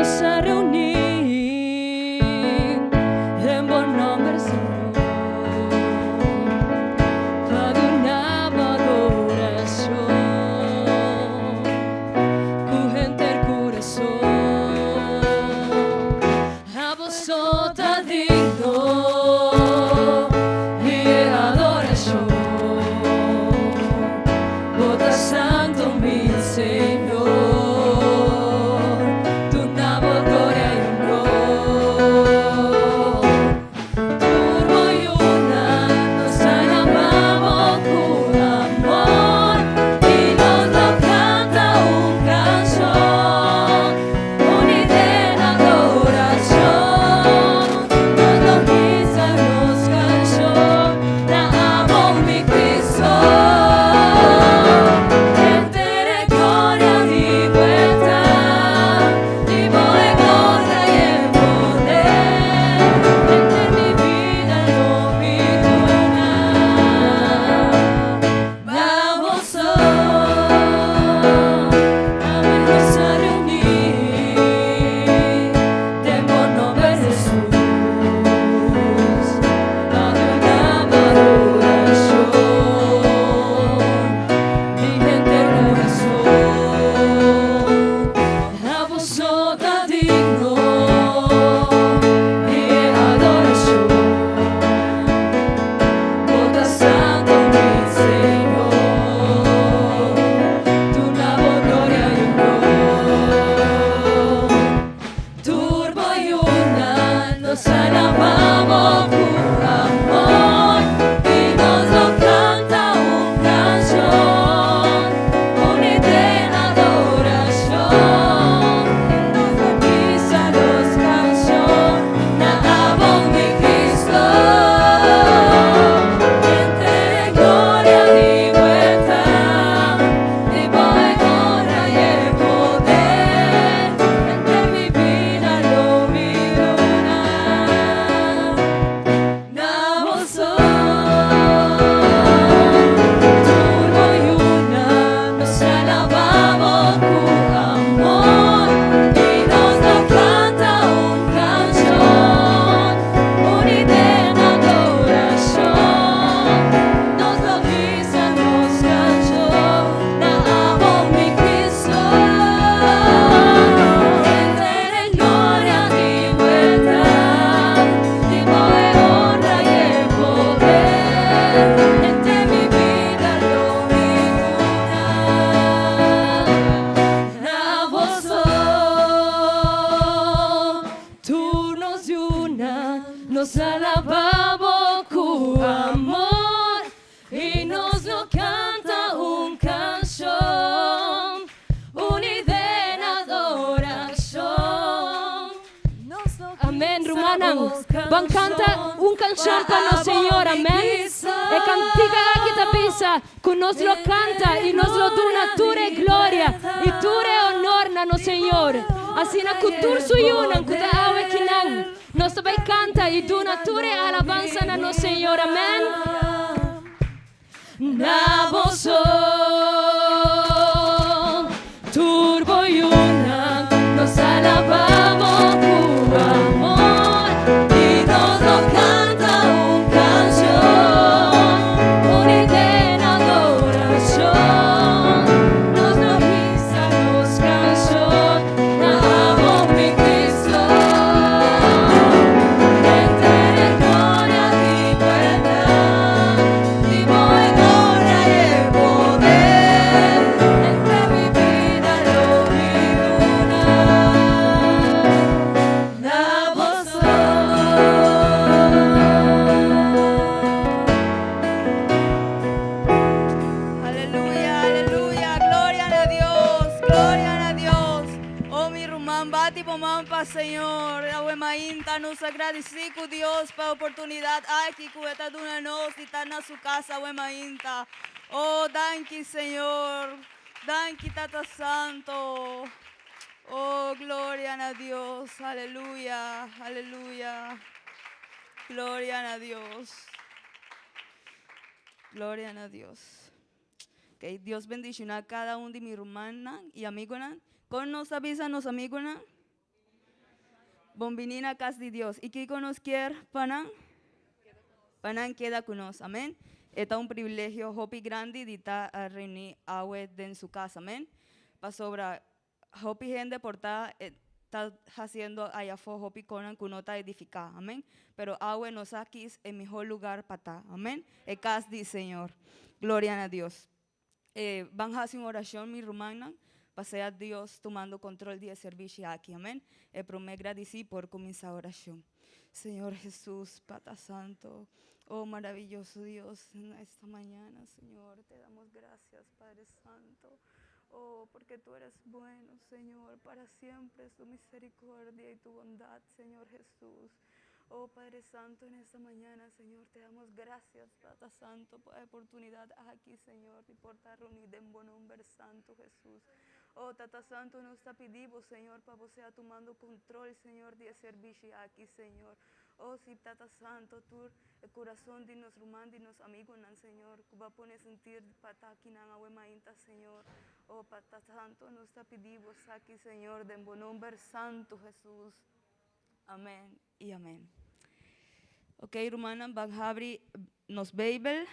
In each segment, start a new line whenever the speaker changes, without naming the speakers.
nos a reuní den bo nòmber, Señor, pa duna bo adorashon ku henter kurason. Abo so ta digno di e adorashon. Bo ta santu, mi Señor. Duna bo gloria i honor. Tur bo yunan nos alabá bo ku amor i nos lo kanta un kanshon. Uní den adorashon, nos lo hisa nos kanshon na abo, mi Kristu. Henter e gloria di buelta, di bo e honra i e poder, henter mi bida lo mi duna na bo so. Awe nos a reuní den bo nòmber, Hesus, pa duna bo adorashon di henter kurason. Abo so ta digno di e adorashon. Bo ta santu, mi Señor. Duna bo gloria i honor. Tur bo yunan nos alabá bo ku amor i nos lo kanta un kanshon. Uní den adorashon, nos lo hisa nos kanshon na abo, mi Kristu. Henter e gloria di buelta, di bo e honra i e poder, henter mi bida lo mi duna na bo so. Tur bo yunan nos alabá bo ku amor i nos lo kanta un kanshon. Uní den adorashon, nos lo hisa nos kanshon na abo, mi Kristu. Henter e gloria di buelta, di bo e honra i e poder, henter mi bida lo mi duna na bo so. Tur nos yunan nos alabá bo ku amor i nos lo kanta un kanshon. Uní den adorashon. Amèn, rumannan. Ban kanta un kanshon pa nos Señor. Amèn. E kantika aki ta bisa ku nos lo kanta i nos lo duna tur e gloria i tur e honor na nos Señor. Asina ku tur su yunan ku ta awe kinan, nos ta bai kanta i duna tur e alabansa na nos Señor. Amèn. Na bo so. Tur bo yunan nos alabá bo ku amor i nos lo kanta un kanshon. Uní den adorashon, nos lo hisa nos kanshon na abo, mi Kristu. Henter e gloria di buelta, di bo e honra i e poder, henter mi bida lo mi duna na bo so.
Aleluya, aleluya. Gloria na Dios, gloria na Dios. Oh, mi ruman, bati bo man pa Señor. Awe mainta nos ta gradisí ku Dios pa e oportunidat aki ku E ta duna nos di ta na su kas awe mainta. Oh, danki Señor. Danki Tata Santo. Oh, gloria na Dios. Aleluya, aleluya. Gloria na Dios. Gloria na Dios. Ok, Dios bendishoná kada un di mi rumannan i amigunan. Kon nos ta bisa nos amigunan? Bon bini na cas di Dios. Y kico nos kier pa nan? Pa nan keda cu nos. Amen. E ta un privilegio hopi grandi di ta reuni awe den su cas. Amen. Pasobra hopi hende por ta ta haciendo ayafo hopi conan cu no ta edifica. Amen. Pero awe nos a kies e miho lugar pa ta. Amen. E cas di Señor. Gloria na Dios. E ban haci un oracion mi rumannan pa sea Dios tumando control di e servicio aki. Amen. E prome gradici por cuminsa oracion. Señor Jesus, Pata Santo, oh maravilloso Dios, en esta mañana, Señor, te damos gracias, Padre Santo. Oh, porque tú eres bueno, Señor, para siempre es tu misericordia y tu bondad, Señor Jesús. Oh Padre Santo, en esta mañana, Señor, te damos gracias, Tata Santo, por la oportunidad aki, Señor, di por ta reuni den bo nomber santo, Jesús. Oh Tata Santo, nos ta pidi bo, Señor, pa bo sea tumando control, Señor, di e servicio aki, Señor. Oh, si Tata Santo, tur e corazon di nos ruman, di nos amigonan, Señor, cu bo a pone sentir pa ta akinan awe mainta, Señor. Oh, Tata Santo, nos ta pidi bo esaki, Señor, den bo nomber santo, Jesús. Amén y amén. Ok, rumannan, ban habri nos Bijbel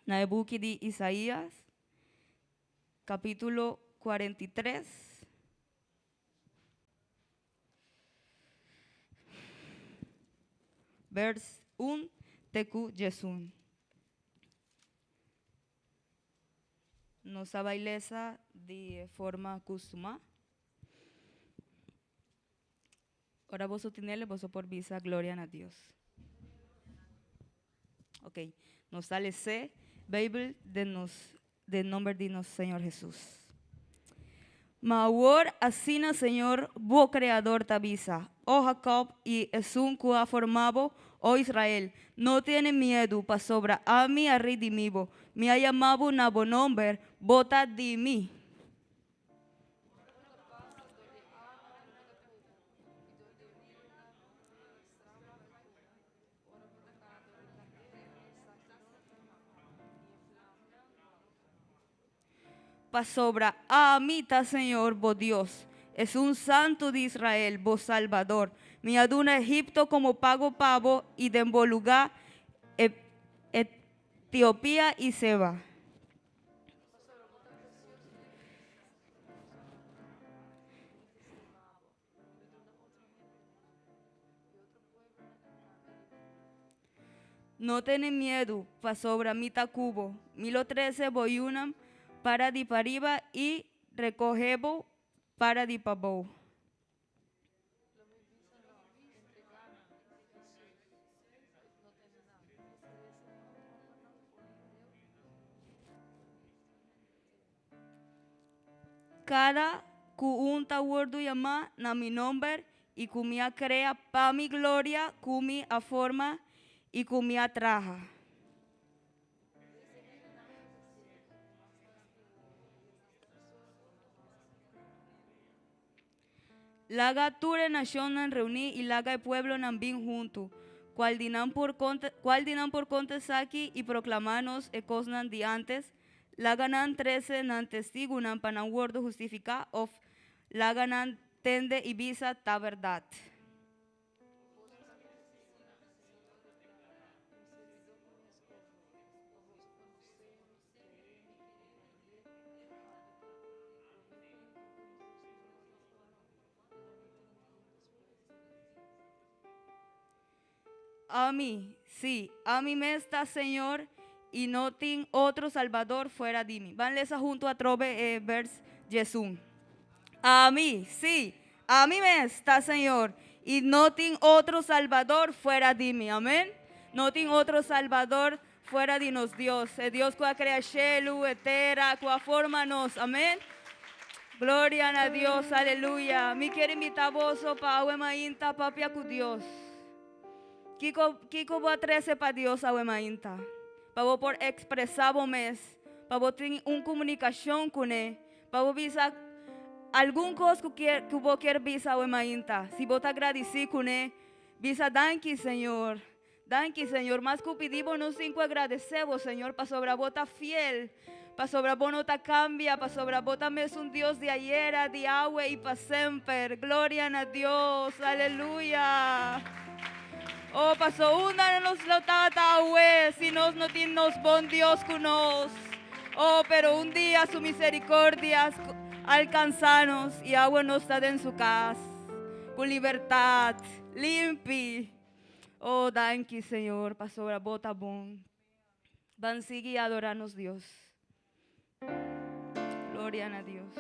na e buki di Isaías, capítulo 43. Vers 1 te ku 11. Nos a bai lesa di forma kustumá. Ora boso tinele, boso por bisa gloria na Dios. Ok, nos ta les'é Beibel den nos, den nomber di nos Señor Hesus. Ma awor asina Señor bo Creador ta bisa, O Jacob i esun cu a forma bo, o Israel, no tene miedu, pasobra ami a redimi bo, mi a yama bo na bo nomber, bo ta di mi. Pasobra ami ta Señor bo Dios, Esun Santu di Israel, bo Salbador. Mi a duna Egipto komo pago pa bo i den bo lugá Etiopia i Seba. No tene miedu, pasobra mi ta ku bo. Mi lo trese bo yunan para di pariba i rekohe bo para di pabou. Kada ku un ta wordu yamá na mi nomber i ku mi a krea pa mi gloria, ku mi a forma i ku mi a traha. Laga tur e nashonnan reuní i laga e pueblonan bin huntu. Kual di nan por konta, kual di nan por konta esaki i proklamá nos e kosnan di ántes? Laga nan trese nan testigunan pa nan wòrdu hustifiká òf laga nan tende i bisa, Ta bèrdat. Ami, sí, ami mes ta Señor i no tin otro Salbador fuera di mi. Ban lesa huntu atrobe e vers 11. Ami, sí, ami mes ta Señor i no tin otro Salbador fuera di mi. Amen. No tin otro Salbador Fuera di nos Dios, e Dios cu a crea shelu, e tera, cu a forma nos. Amen. Gloria na Dios, aleluya. Mi kier invita boso pa awe mainta papia cu Dios. Kico, kico bo a trece pa Dios awe mainta? Pa bo por expresa bo mes, pa bo tin un comunicacion cune, pa bo bisa algun cos cu kier, cu bo kier bisa awe mainta. Si bo ta gradici cune, bisa danki Señor. Danki, Señor. Mas ku pidi bo nos tin ku agradesé bo, Señor, pasobra bo ta fiel. Pasobra bo no ta kambia, pasobra bo ta mesun Dios di ayera, di awe i pa semper. Gloria na Dios. Aleluya. Oh, paso unda nos lo tabata awe si nos no tin nos bon Dios ku nos. Oh, pero un dia su misericordia alkansa nos i awe nos ta den su kas ku libertat, limpi. Oh, danki Señor, pasobra bo ta bon. Ban sigui adora nos Dios. Gloria na Dios.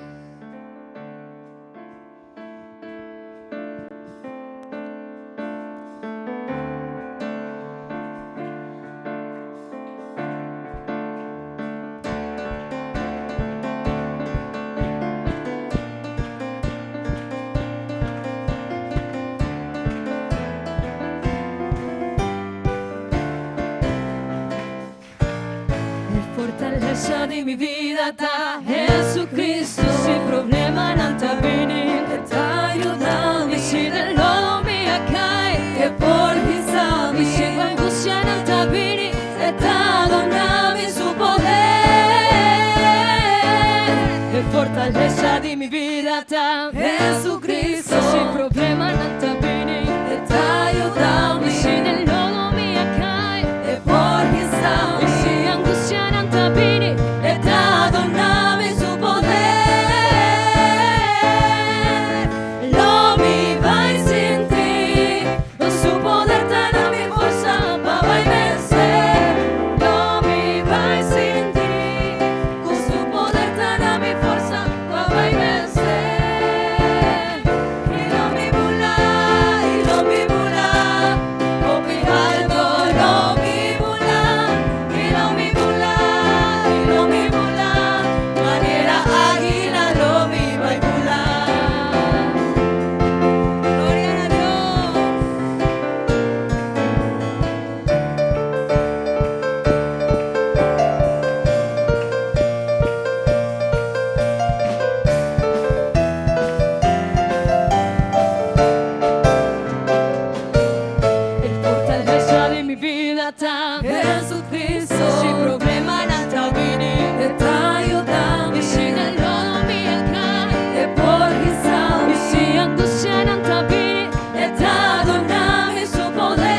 E fortalesa di mi bida ta Jesucristo. Si problemanan ta bini, E ta yuda mi. Si den lodo mi a kai, E por hisa mi. Si ku angustianan ta bini, E ta duna mi su poder. E fortalesa di mi bida ta Jesucristo. Si problemanan ta bini, E ta yuda mi. Si den lodo mi a kai, E por hisa mi. Si angustianan ta bini, E ta duna mi su poder. Lo mi bai sinti su poder ta na mi forsa pa bai vense. Lo mi bai sinti ku su poder ta na mi forsa pa bai vense. I lo mi bula, i lo mi bula, hopi alto lo mi bula. I lo mi bula, i lo mi bula, manera águila lo mi bai bula.
Gloria na Dios.
E fortalesa di mi bida ta
Jesucristo.
Si problemanan ta bini,
E ta yuda mi.
Si den lodo mi a kai,
E por hisa mi.
Si angustianan ta bini,
E ta duna mi su poder.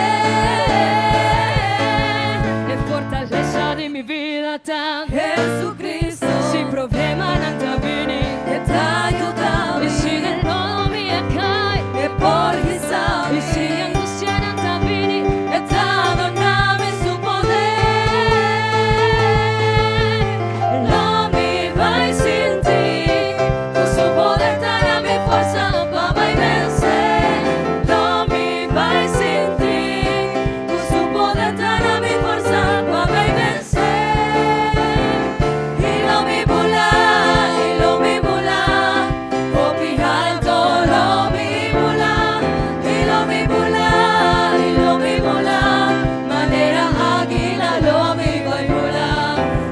E fortalesa di mi bida ta
Jesucristo.
Si problemanan ta bini,
E ta yuda mi.
Si den lodo mi a kai,
E por hisa mi.
Si angustianan ta bini,
E ta duna mi su poder. Lo mi bai sinti ku su poder ta na mi forsa pa bai vense. Lo mi bai sinti ku su poder ta na mi forsa pa bai vense. I lo mi bula, i lo mi bula, hopi alto lo mi bula. I lo mi bula, i lo mi bula, manera águila lo mi bai bula.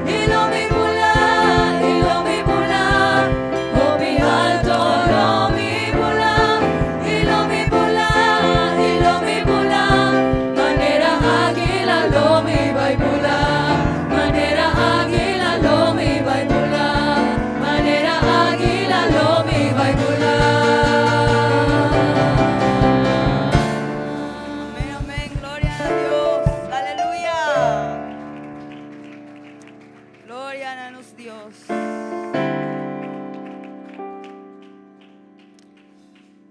I lo mi bula, i lo mi bula, hopi alto lo mi bula. I lo mi bula, i lo mi bula, manera águila lo mi bai bula. Manera águila lo mi bai bula. Manera águila lo mi bai bula. Amén, amén. Gloria a Dios. Aleluya. Gloria na nos Dios.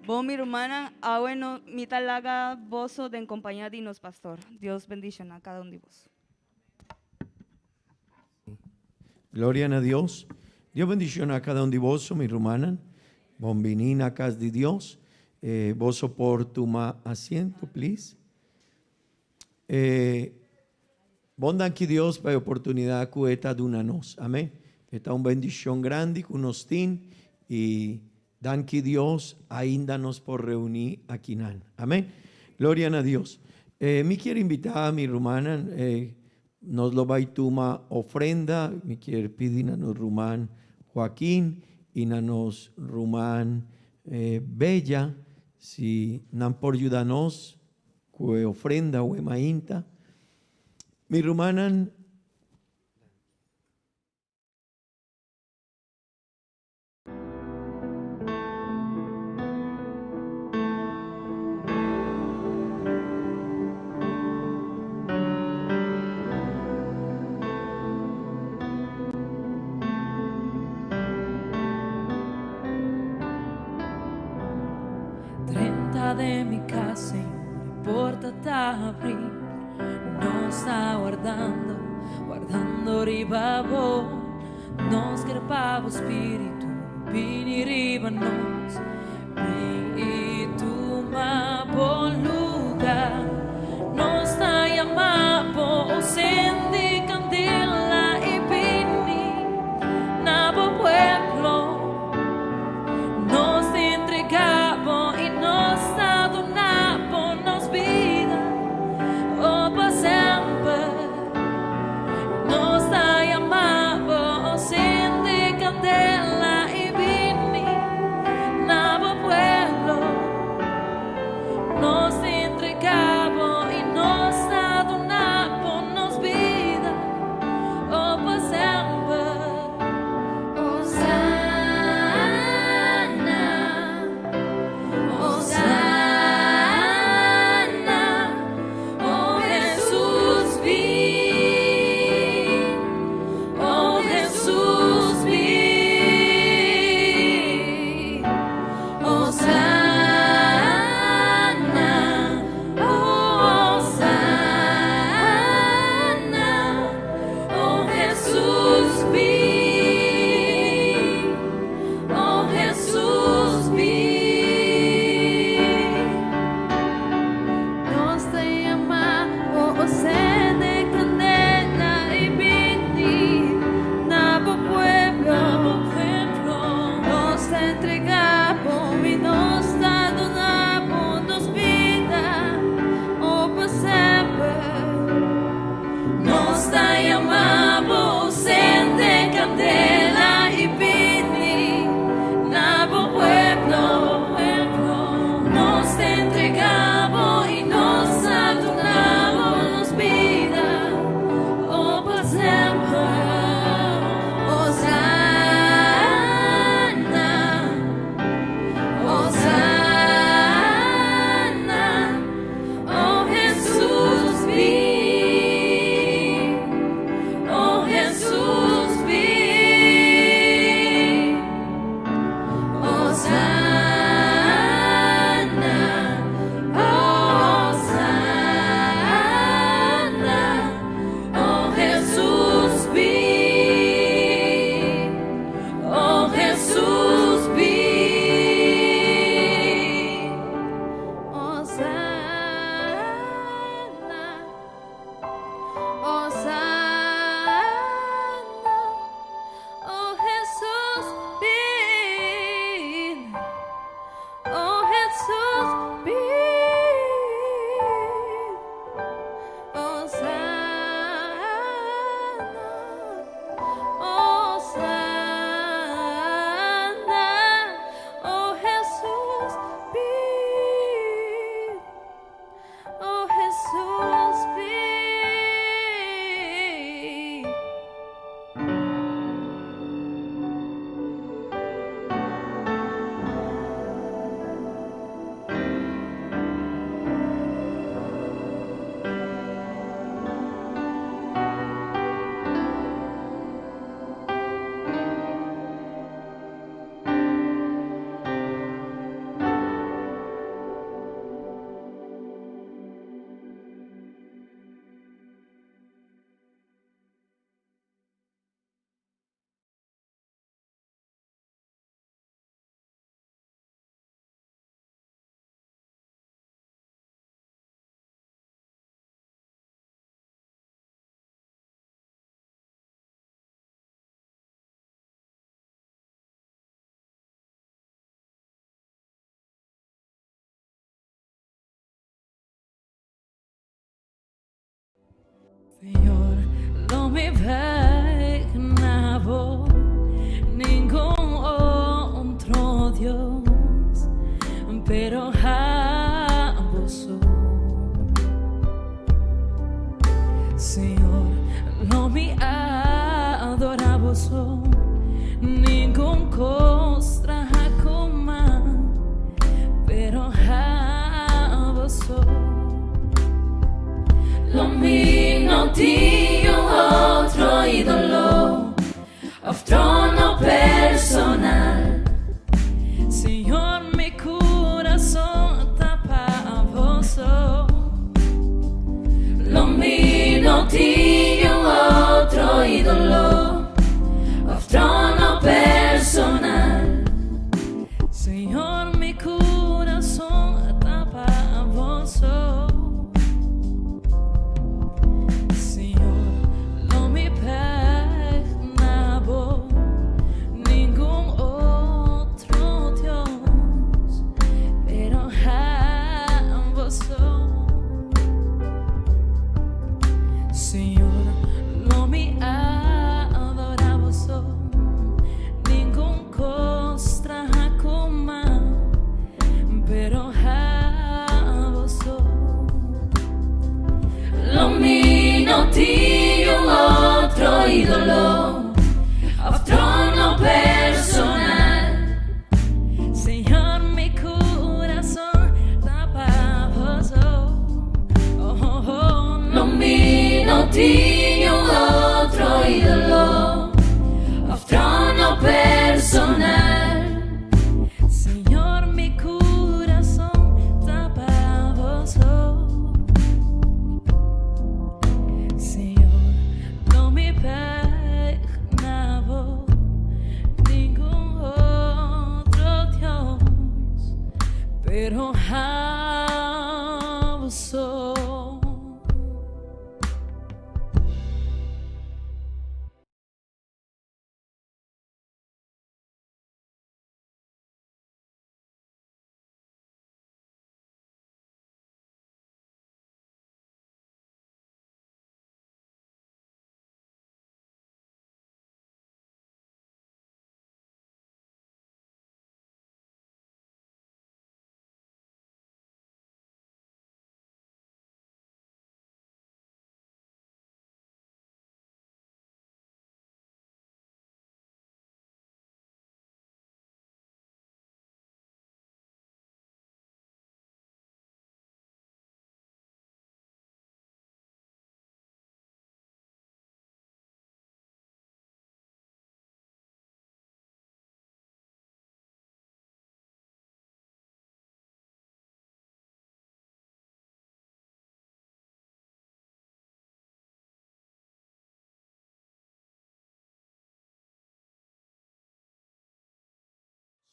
Bon, mi rumannan, awe no, mi ta laga boso den kompania di nos pastor. Dios bendishoná kada un di boso.
Gloria na Dios. Dios bendishoná kada un di boso, mi rumannan. Bon biní na kas di Dios. Eh, boso por tuma asiento, please. Eh, bon danki Dios pa e oportunidat ku E ta duna nos. Amèn. E ta un bendishon grandi ku nos tin i danki Dios ainda nos por reuní akinan. Amèn. Gloria na Dios. Eh, mi kier invitá mi rumannan, eh, nos lo bai tuma ofrenda. Mi kier pidi na nos ruman Joaquin i na nos ruman eh, Bella si nan por yuda nos ku e ofrenda awe mainta. Mi rumannan.
den mi kas, Señor, e porta ta habrí. Nos ta wardando, wardando riba bo. Nos ker pa bo spiritu bini riba nos. Bin i tuma bo lugar. Nos ta yama bo, sende kandela i bini na bo pueblo. Nos ta entregá bo i nos ta duna bo nos bida, oh, pa semper. Nos ta yama bo, sende kandela i bini na bo pueblo. Nos ta entregá bo i nos ta duna bo nos bida, oh, pa semper.
Hosana, Hosana, oh Jesus bin, oh Jesus bin. Hosana, oh Hosana, oh Jesus bin, oh Jesus bin. Nos ta yama, oh, sende kandela i bini na bo pueblo.
Na bo pueblo.
Nos ta entregá bo i nos ta duna bo nos bida, oh, pa semper.
Nos ta yama bo, sende kandela i bini na bo pueblo. Nos ta entregá bo i nos ta duna bo nos bida, oh, pa semper.
Hosana, Hosana, oh Jesus bin, oh Jesus bin. Hosana, Hosana, oh Jesus bin, oh Jesus bin.
Hosana, Hosana, oh Jesus bin, oh Jesus bin. Hosana, Hosana, oh Jesus bin, oh Jesus bin.
Señor, lo mi bai na bo, ningun otro Dios, pero abo so. Señor, lo mi adorá bo so, ningun kos traha ku man, pero abo so. Lo mi no tin otro ídolo, òf trono personal. Señor, mi kurason. Pero abo so.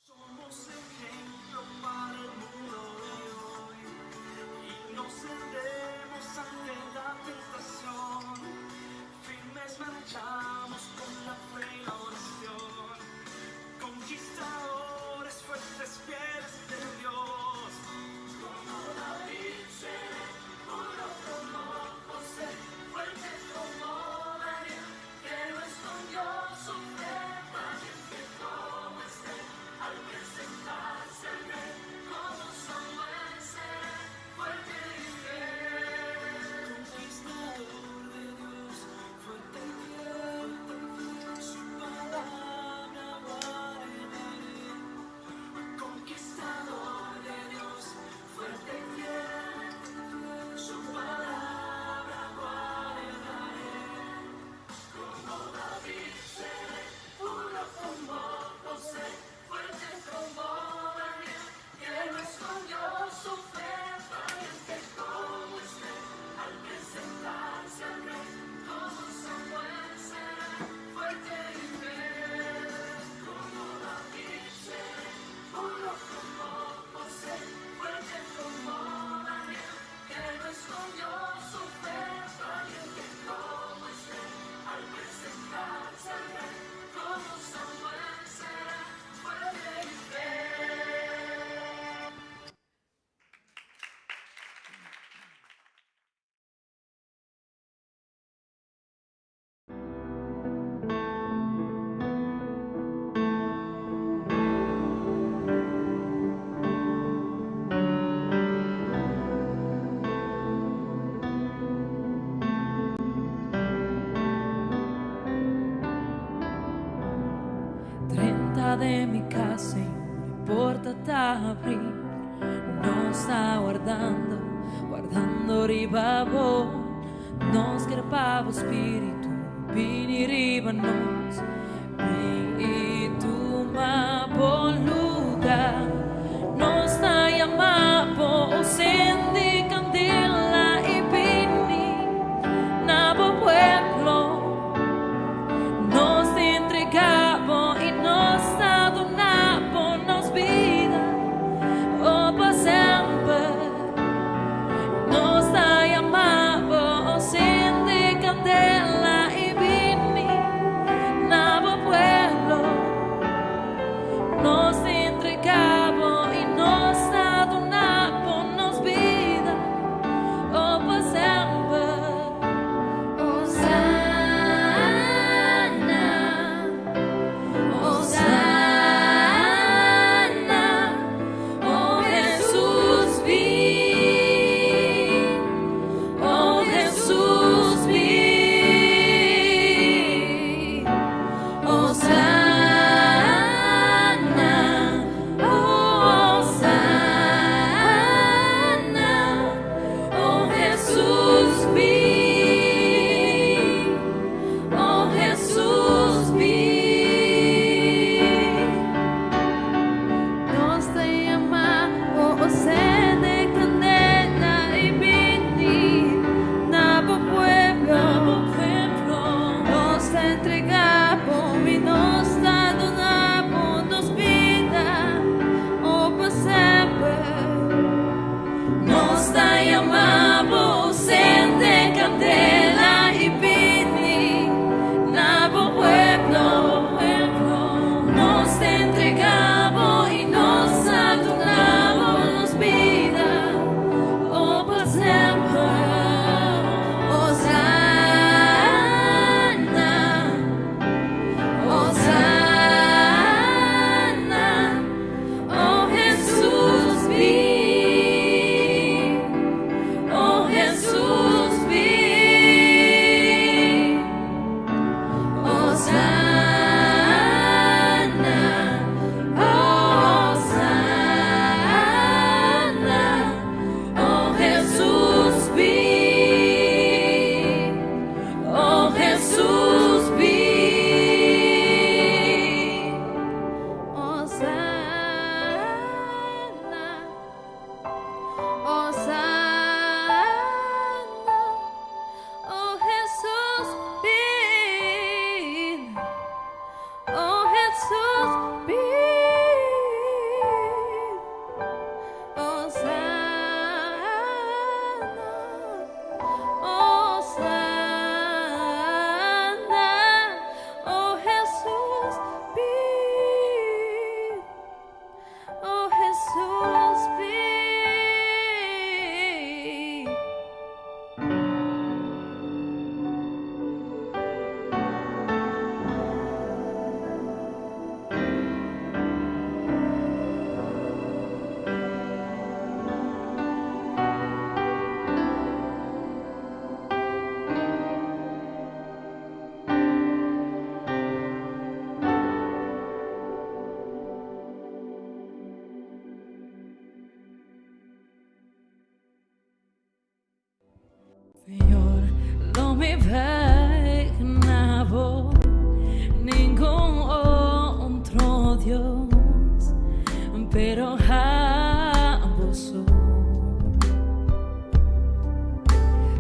Somos ejemplo para el mundo de hoy y no cedemos ante la tentación. Firmes marchamos con la fe y la oración. Conquistadores fuertes, fieles de Dios. Como David seré, puro como José, fuerte como Daniel, que no escondió su fe, valiente como Esther, al presentarse al rey, como Samuel seré, fuerte y fiel. Conquistador de Dios, fuerte y fiel, su palabra guardaré. Conquistador de Dios, fuerte y fiel, su palabra guardaré. Como David seré, puro como José, fuerte como Daniel, que no escondió su fe, valiente como Esther, al presentarse al rey, como Samuel seré, fuerte y fiel. Como David seré, puro como José, fuerte como Daniel, que no escondió su fe, valiente como Esther, al presentarse al rey, como Samuel seré, fuerte y fiel.
Drenta den mi cas, Señor, porta ta habri. Nos ta wardando, wardando riba bo. Nos kier pa bo spirito, bini riba nos. Bin y tuma bo lugar. Nos ta yama bo, sende candela y bini na bo pueblo. Nos entrega bo y nos ta duna bo nos bida, oh, pa semper. Nos ta yama bo, sende candela y bini na bo pueblo. bèk na bo, ningun otro Dios, pero abo so.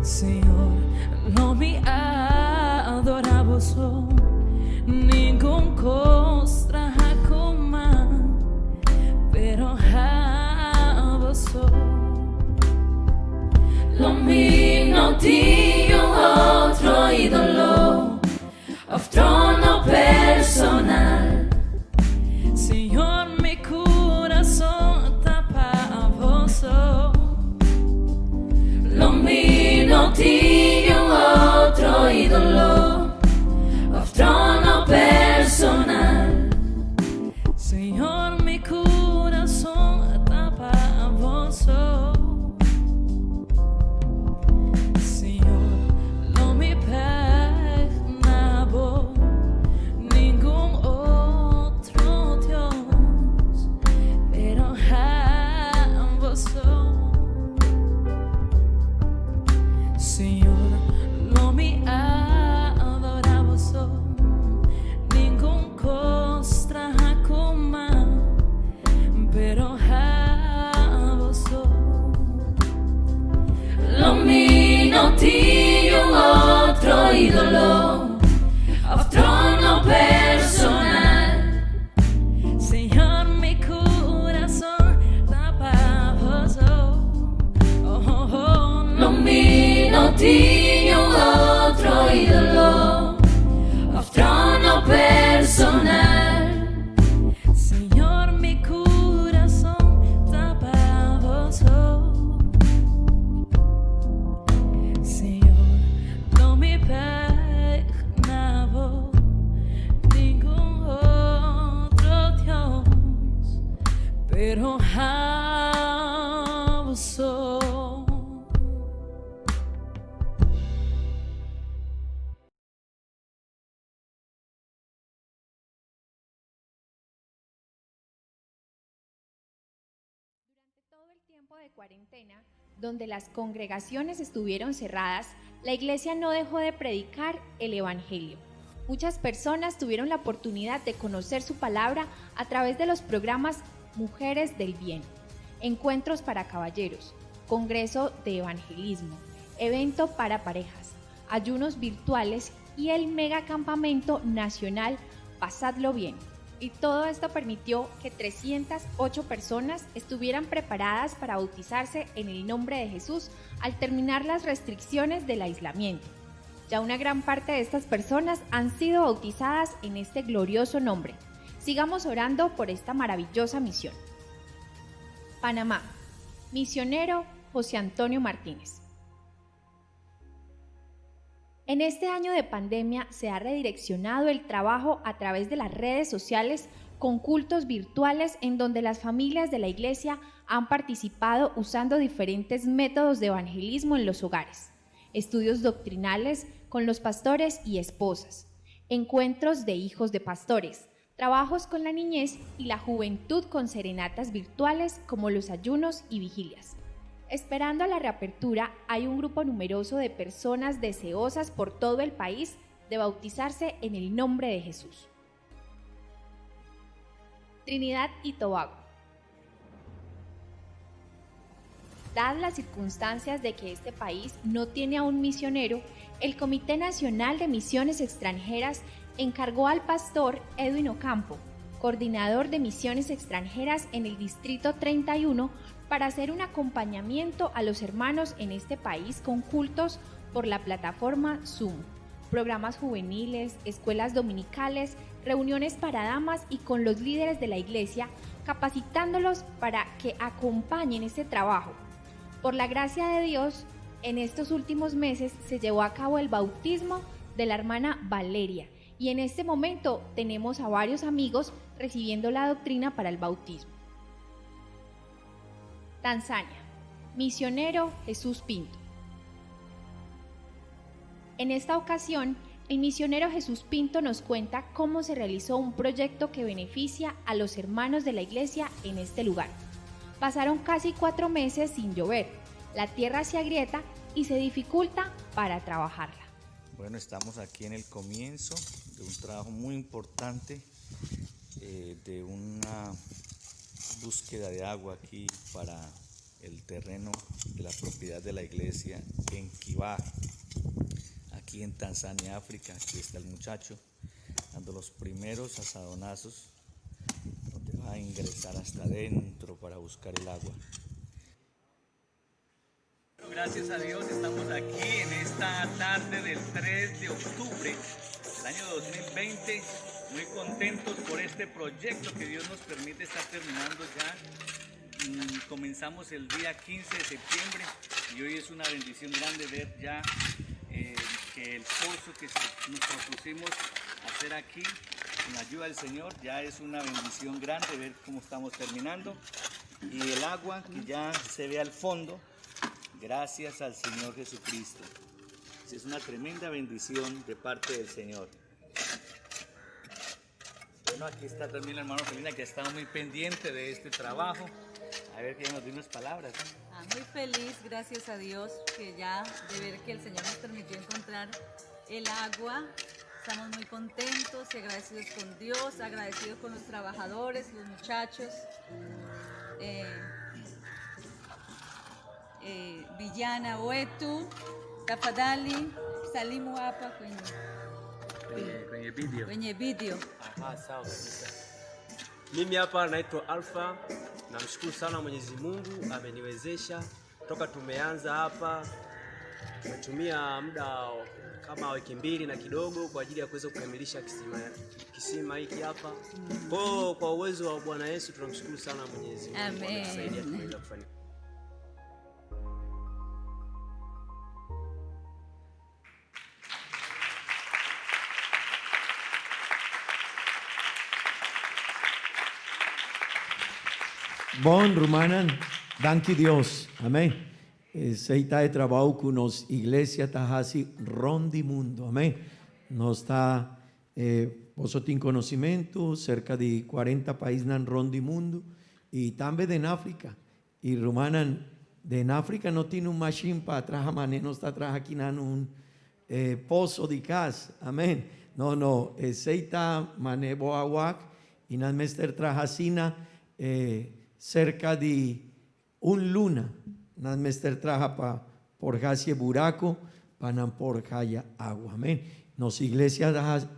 Señor, lo mi adorá bo so, ningun kos traha ku man, pero abo so. Lo mi no tin un otro ídolo of trono personal. Señor, mi kurason ta pa bo so. Lo mi no tin un otro ídolo of trono personal. Señor, mi kurason ta pa bo so. Señor, lo mi bèk na bo, ningun otro Dios, pero abo so. Señor, lo mi adorá bo so, ningun kos traha ku man, pero abo so. Lo mi no tin un otro ídolo of trono personal. Señor, mi kurason ta pa bo so. Oh, oh, oh. Lo mi no tin un otro ídolo of trono personal. Señor, mi kurason ta pa bo so. Señor, lo mi bèk na bo, ningun otro Dios, pero abo so.
Durante todo el tiempo de cuarentena, donde las congregaciones estuvieron cerradas, la iglesia no dejó de predicar el Evangelio. Muchas personas tuvieron la oportunidad de conocer su palabra a través de los programas Mujeres del Bien, Encuentros para Caballeros, Congreso de Evangelismo, Evento para Parejas, Ayunos Virtuales y el Mega Campamento Nacional Pasadlo Bien. Y todo esto permitió que 308 personas estuvieran preparadas para bautizarse en el nombre de Jesús al terminar las restricciones del aislamiento. Ya una gran parte de estas personas han sido bautizadas en este glorioso nombre. Sigamos orando por esta maravillosa misión. Panamá. Misionero José Antonio Martínez. En este año de pandemia se ha redireccionado el trabajo a través de las redes sociales con cultos virtuales en donde las familias de la iglesia han participado usando diferentes métodos de evangelismo en los hogares, estudios doctrinales con los pastores y esposas, encuentros de hijos de pastores, trabajos con la niñez y la juventud con serenatas virtuales como los ayunos y vigilias. Esperando a la reapertura, hay un grupo numeroso de personas deseosas por todo el país de bautizarse en el nombre de Jesús. Trinidad y Tobago. Dadas las circunstancias de que este país no tiene a un misionero, el Comité Nacional de Misiones Extranjeras encargó al pastor Edwin Ocampo, coordinador de misiones extranjeras en el Distrito 31, para hacer un acompañamiento a los hermanos en este país con cultos por la plataforma Zoom, programas juveniles, escuelas dominicales, reuniones para damas y con los líderes de la iglesia, capacitándolos para que acompañen este trabajo. Por la gracia de Dios, en estos últimos meses se llevó a cabo el bautismo de la hermana Valeria y en este momento tenemos a varios amigos recibiendo la doctrina para el bautismo. Tanzania. Misionero Jesús Pinto. En esta ocasión, el misionero Jesús Pinto nos cuenta cómo se realizó un proyecto que beneficia a los hermanos de la iglesia en este lugar. Pasaron casi 4 meses sin llover, la tierra se agrieta y se dificulta para trabajarla.
Bueno, estamos aquí en el comienzo de un trabajo muy importante eh, de una búsqueda de agua aquí para el terreno de la propiedad de la iglesia en Kibaha, aquí en Tanzania, África. Aquí está el muchacho dando los primeros asadonazos donde va a ingresar hasta adentro para buscar el agua. Gracias a Dios estamos aquí en esta tarde del 3 de octubre del año 2020, muy contentos por este proyecto que Dios nos permite estar terminando ya. Comenzamos el día 15 de septiembre y hoy es una bendición grande ver ya que el pozo que nos propusimos hacer aquí, con la ayuda del Señor, ya es una bendición grande ver cómo estamos terminando. Y el agua que ya se ve al fondo, gracias al Señor Jesucristo. Es una tremenda bendición de parte del Señor. Bueno, aquí está también la hermana Felina, que ha estado muy pendiente de este trabajo. A ver que ella nos dé unas palabras.
Ah, muy feliz, gracias a Dios, que ya de ver que el Señor nos permitió encontrar el agua. Estamos muy contentos y agradecidos con Dios, agradecidos con los trabajadores, los muchachos. Vijana wetu, tafadhali salimu hapa
kwenye video.
Kwenye video.
Aha, sawa kabisa. Mimi hapa naitwa Alpha. Namshukuru sana Mwenyezi Mungu ameniwezesha toka tumeanza hapa. Tumetumia muda kama wiki mbili na kidogo kwa ajili ya kuweza kukamilisha kisima hiki hapa. Kwa hiyo kwa uwezo wa Bwana Yesu tunamshukuru sana Mwenyezi Mungu
Amen.
ametusaidia tumeweza kufanikiwa.
Bon, rumannan, danki Dios. Amèn. Esei ta e trabou ku nos iglesia ta hasi rònt di mundu. Amèn. Nos ta, boso tin konosimentu, serka di kuarenta paisnan rònt di mundu i tambe den Afrika. I rumannan, den Afrika no tin un mashin pa traha manera nos ta traha akinan un poso di kas. Amèn. No, no, esei ta manera bo a wak i nan mester traha asina serka di un luna. Nan mester traha pa por hasi e buraco pa nan por haya awa. Amèn. Nos iglesia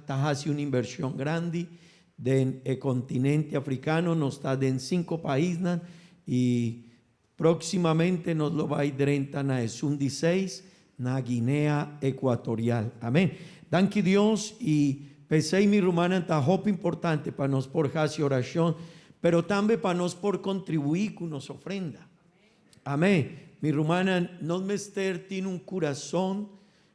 ta hasi un invershon grandi den e continente africano. Nos ta den cinco paisnan y Próximamente nos lo bai drenta na esun di seis na Guinea Ecuatorial. Amén. Danki Dios y p'esey mi rumannan ta hopi importante pa nos por haci oracion pero tambe pa nos por contribui cu nos ofrenda. Amén. Mi rumannan nos mester tin un curazon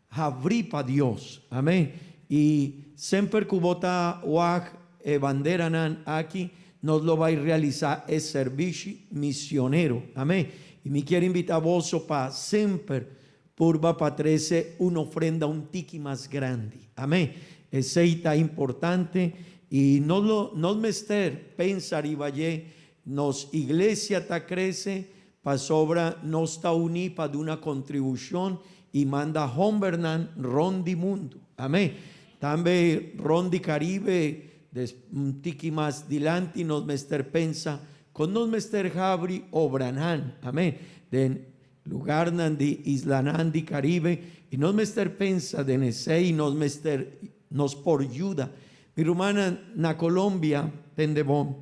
habri pa Dios. Amén. Y semper cu bo ta wak e banderanan aki, nos lo bay realisa e servishi misionero. Amén. Y mi kier invita boso pa semper purba pa trece un ofrenda un tiki mas grandi. Amén. Esey ta importante y nos lo nos mester pensa riba dje. Nos iglesia ta crece Pasobra nos ta uní pa duna kontribushon i manda hòmbernan rònt di mundu. Amén. Tambe rònt di Karibe, des un tiki mas dilanti nos mester pensa kon nos mester habri obranan. Amén. Den lugarnan di islanan di Karibe i nos mester pensa den esei nos mester nos por yuda. Mi rumannan na Colombia tende bon.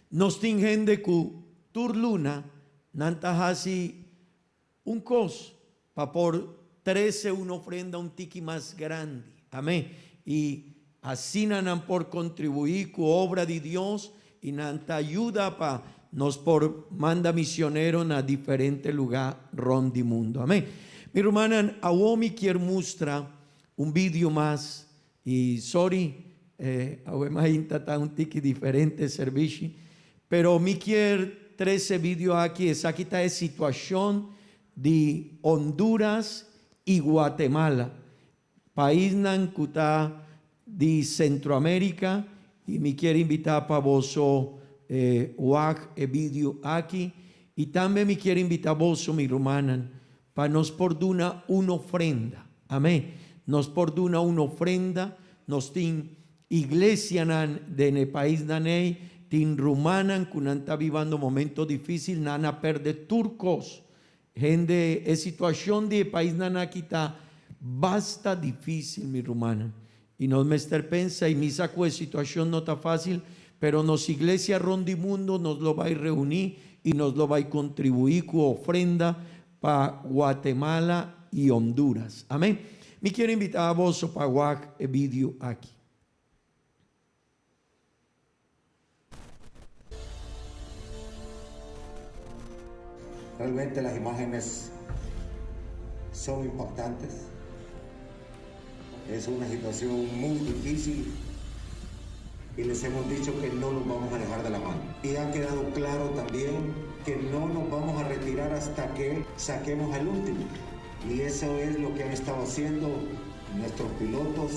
Nos tin hende ku tur luna nan ta hasi un kos pa por trese un ofrenda un tiki mas grandi. Amén. I asina nan por kontribuí ku obra di Dios i nan ta yuda pa nos por manda misionero na diferente lugá rònt di mundu. Amén. Mi rumannan, awor mi kier mustra un video mas I sorry, awe mainta ta un tiki diferente servishi, pero mi kier trece video aki, esaki ta e situacion di Honduras y Guatemala, paisnan cu ta di Centroamerica, y mi kier invita pa boso wak e video aki, y tambe mi kier invita boso mi rumannan pa nos por duna un ofrenda. Amén. Nos por duna un ofrenda, nos tin iglesianan den e paisnan ei, tin rumannan ku nan ta bibando momento difísil, nan a pèrdè tur kos. Hende, e situashon di e paisnan aki ta basta difísil, mi rumannan. I nos mester pensa i misa ku e situashon no ta fásil, pero nos iglesia rond di mundo nos lo bai reuní i nos lo bai kontribuí ku ofrenda pa Guatemala i Honduras. Amén. Mi kier invitá boso pa wak e video aki.
Realmente las imágenes son impactantes. Es una situación muy difícil y les hemos dicho que no nos vamos a dejar de la mano. Y ha quedado claro también que no nos vamos a retirar hasta que saquemos al último. Y eso es lo que han estado haciendo nuestros pilotos,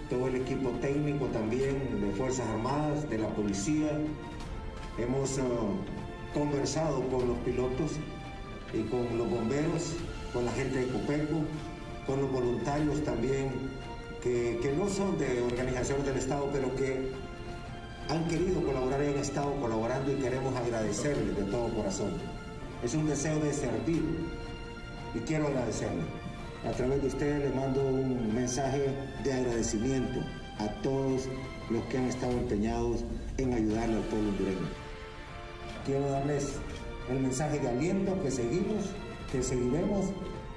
todo el equipo técnico también de Fuerzas Armadas, de la policía. Hemos eh, conversado con los pilotos y con los bomberos, con la gente de Copeco, con los voluntarios también, que, que no son de organizaciones del Estado, pero que han querido colaborar y han estado colaborando y queremos agradecerles de todo corazón. Es un deseo de servir y quiero agradecerles. A través de ustedes les mando un mensaje de agradecimiento a todos los que han estado empeñados en ayudarle al pueblo hondureño. Quiero darles el mensaje de aliento que seguimos, que seguiremos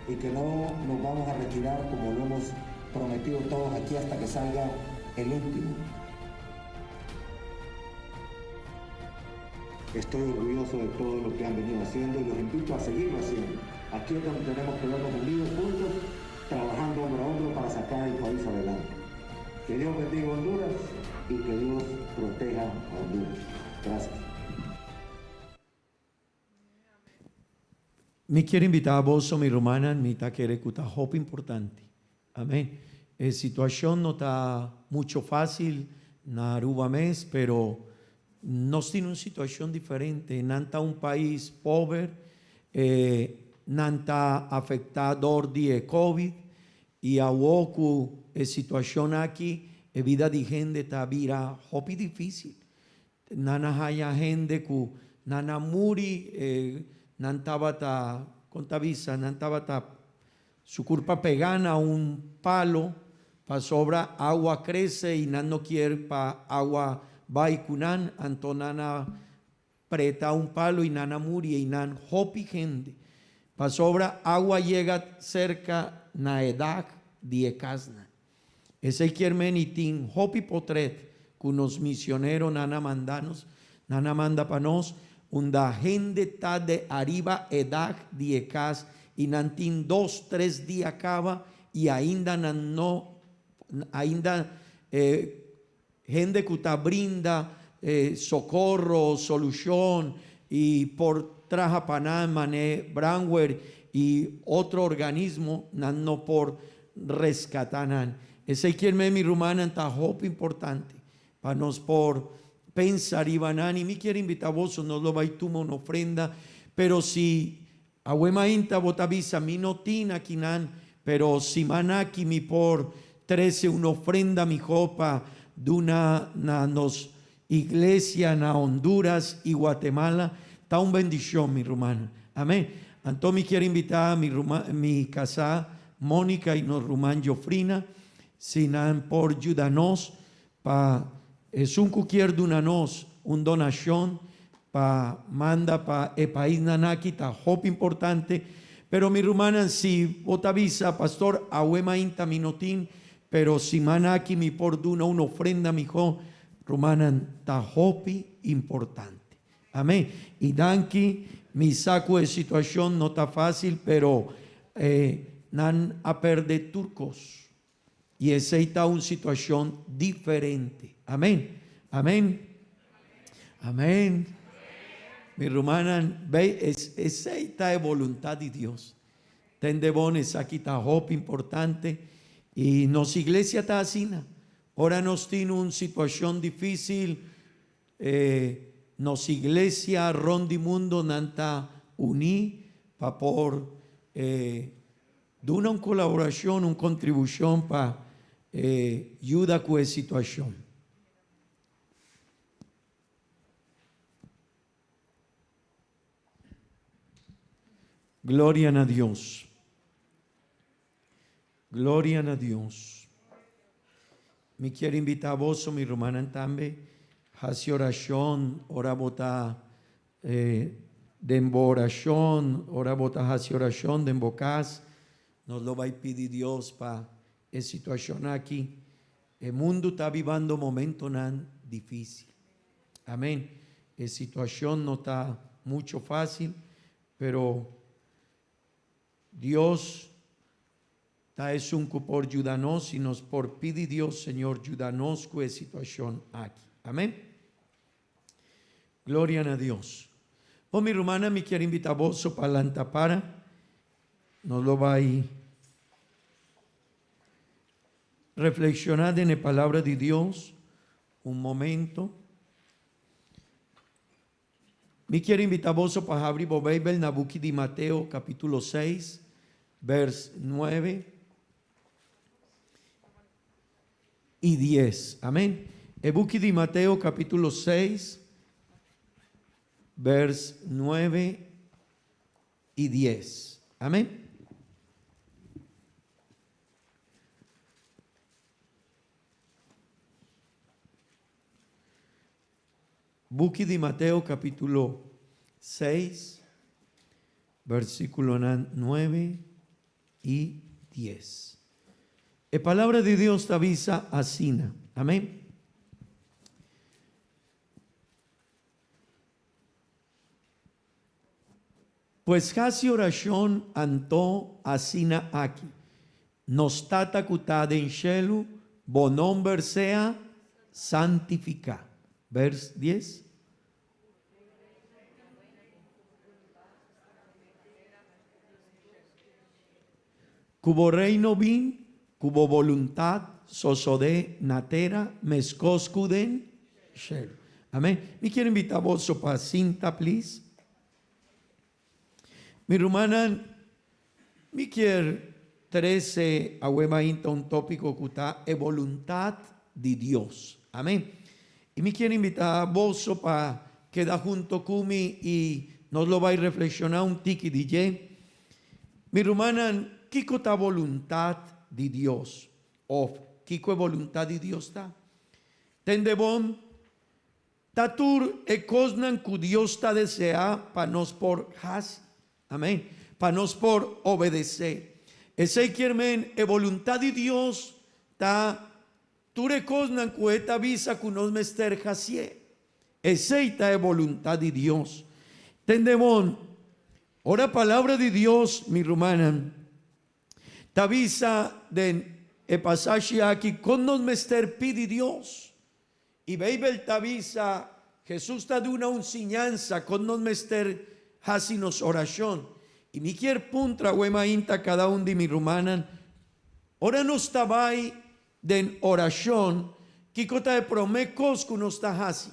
y que no nos vamos a retirar como lo hemos prometido todos aquí hasta que salga el último. Estoy orgulloso de todo lo que han venido haciendo y los invito a seguirlo haciendo. Aquí es donde tenemos que vernos unidos juntos, trabajando hombro a hombro para sacar el país adelante. Que Dios bendiga Honduras y que Dios proteja a Honduras. Gracias.
Mi kier invitá boso, mi rumannan, mi ta kere ku ta hopi importante. Amén. E situashon no ta mucho fásil na Aruba mes, pero nos tin un situashon diferente. Nan ta un pais pober, e nan ta afektá dor di e covid, i awo ku e situashon aki e bida di hende ta bira hopi difísil. Nan a haña hende ku nan a muri, e nan tabata, kon ta bisa, nan tabata su kurpa pegá na un palo pasobra awa krese i nan no kier pa awa bai ku nan, anto nan a preta un palo i nan a muri ei nan hopi hende pasobra awa yega serka na e dak di e kasnan. Esei kier men i tin hopi potret ku nos misioneronan a manda nos, nan a manda pa nos, unda hende ta de ariba e dak di e kas i nan tin dos, tres dia kaba i ainda nan no, ainda e hende ku ta brinda sokorro, solushon i por traha pa nan mane brandweer i otro organismo nan no por reskatá nan. Esei kier men mi rumannan ta hopi importante pa nos por pensa riba nan i mi kier invitá boso nos lo bai tuma un ofrenda pero si Awe mainta bo ta bisa, Mi no tin akinan, pero siman aki mi por trece un ofrenda miho pa duna na nos iglesia na Honduras y Guatemala. Ta un bendicion, mi rumannan. Amen. Anto mi kier invita mi ruman, mi casa Monica y nos ruman Jofrina, si nan por yuda nos Pa esun ku kier duna nos un donashon pa manda pa e paisnan aki ta hopi importante, pero mi rumannan si bo ta bisa pastor awe mainta mi no tin, pero siman aki mi por duna un ofrenda miho, rumannan ta hopi importante. Amen. I danki, mi sa ku e situashon no ta fasil pero nan a perde tur kos. I esei ta un situashon diferente. Amen. Amen. Amen. Mi rumannan, bei, esei ta e boluntat di Dios. Tende bon, esaki ta hopi importante. I nos iglesia ta asina. Ora nos tin un situashon difísil, E nos iglesia rond di mundo nan ta uní pa por e. Duna un kolaborashon, un kontribushon pa yuda ku e situashon. Gloria na Dios. Gloria na Dios. Mi kier invita boso, mi rumannan tambe, haci oracion ora bo ta den bo oracion, ora bo ta haci oracion den bo cas. Nos lo bay pidi Dios pa e situacion aki. E mundo ta bibando momentonan dificil. Amen. E situacion no ta mucho facil, pero Dios ta esun ku por yuda nos i nos por pidi Dios, Señor yuda nos ku e situashon aki. Amen. Gloria na Dios. Bon mi rumannan mi kier invita boso pa lanta para. Nos lo bai reflexiona den e palabra di Dios un momento. Mi kier invita boso pa habri bo Beibel na buki di Mateo capitulo seis vers nuebe i dies. Amen. E buki di Mateo capitulo seis vers nuebe i dies. Amen. Buki di Mateo capítulo 6, versículonan 9 i 10. E Palabra di Dios ta bisa asina. Amén. Pues hasi orashon anto asina aki, Nos Tata ku ta den shelu, bo nomber sea santifiká. Vers dies. Ku bo reino bin, ku bo boluntat sosodé na tera meskos ku den shelu. Amén. Mi kier invitá boso pa sinta, please. Mi rumannan, mi kier trese awe mainta un tópiko ku ta e boluntat di Dios. Amén. I mi kier invitá boso pa keda hunto ku mi i nos lo bai reflekshoná un tiki di dje. Mi rumannan, kiko ta boluntat di Dios? Òf, kiko e boluntat di Dios ta? Tende bon, Ta tur e kosnan ku Dios ta deseá pa nos por hasi. Amén. Pa nos por obedesé. Esei kier men e boluntat di Dios ta tur e kosnan ku e ta bisa ku nos mester hasié. Esei ta e boluntat di Dios. Tende bon, ora Palabra di Dios, mi rumannan, ta bisa den e pasashi aki kon nos mester pidi Dios. I Beibel ta bisa, Hesus ta duna un siñansa kon nos mester hasi nos orashon. I mi kier puntra awe mainta kada un di mi rumannan, ora nos ta bai den orashon, kiko ta e promé kos ku nos ta hasi?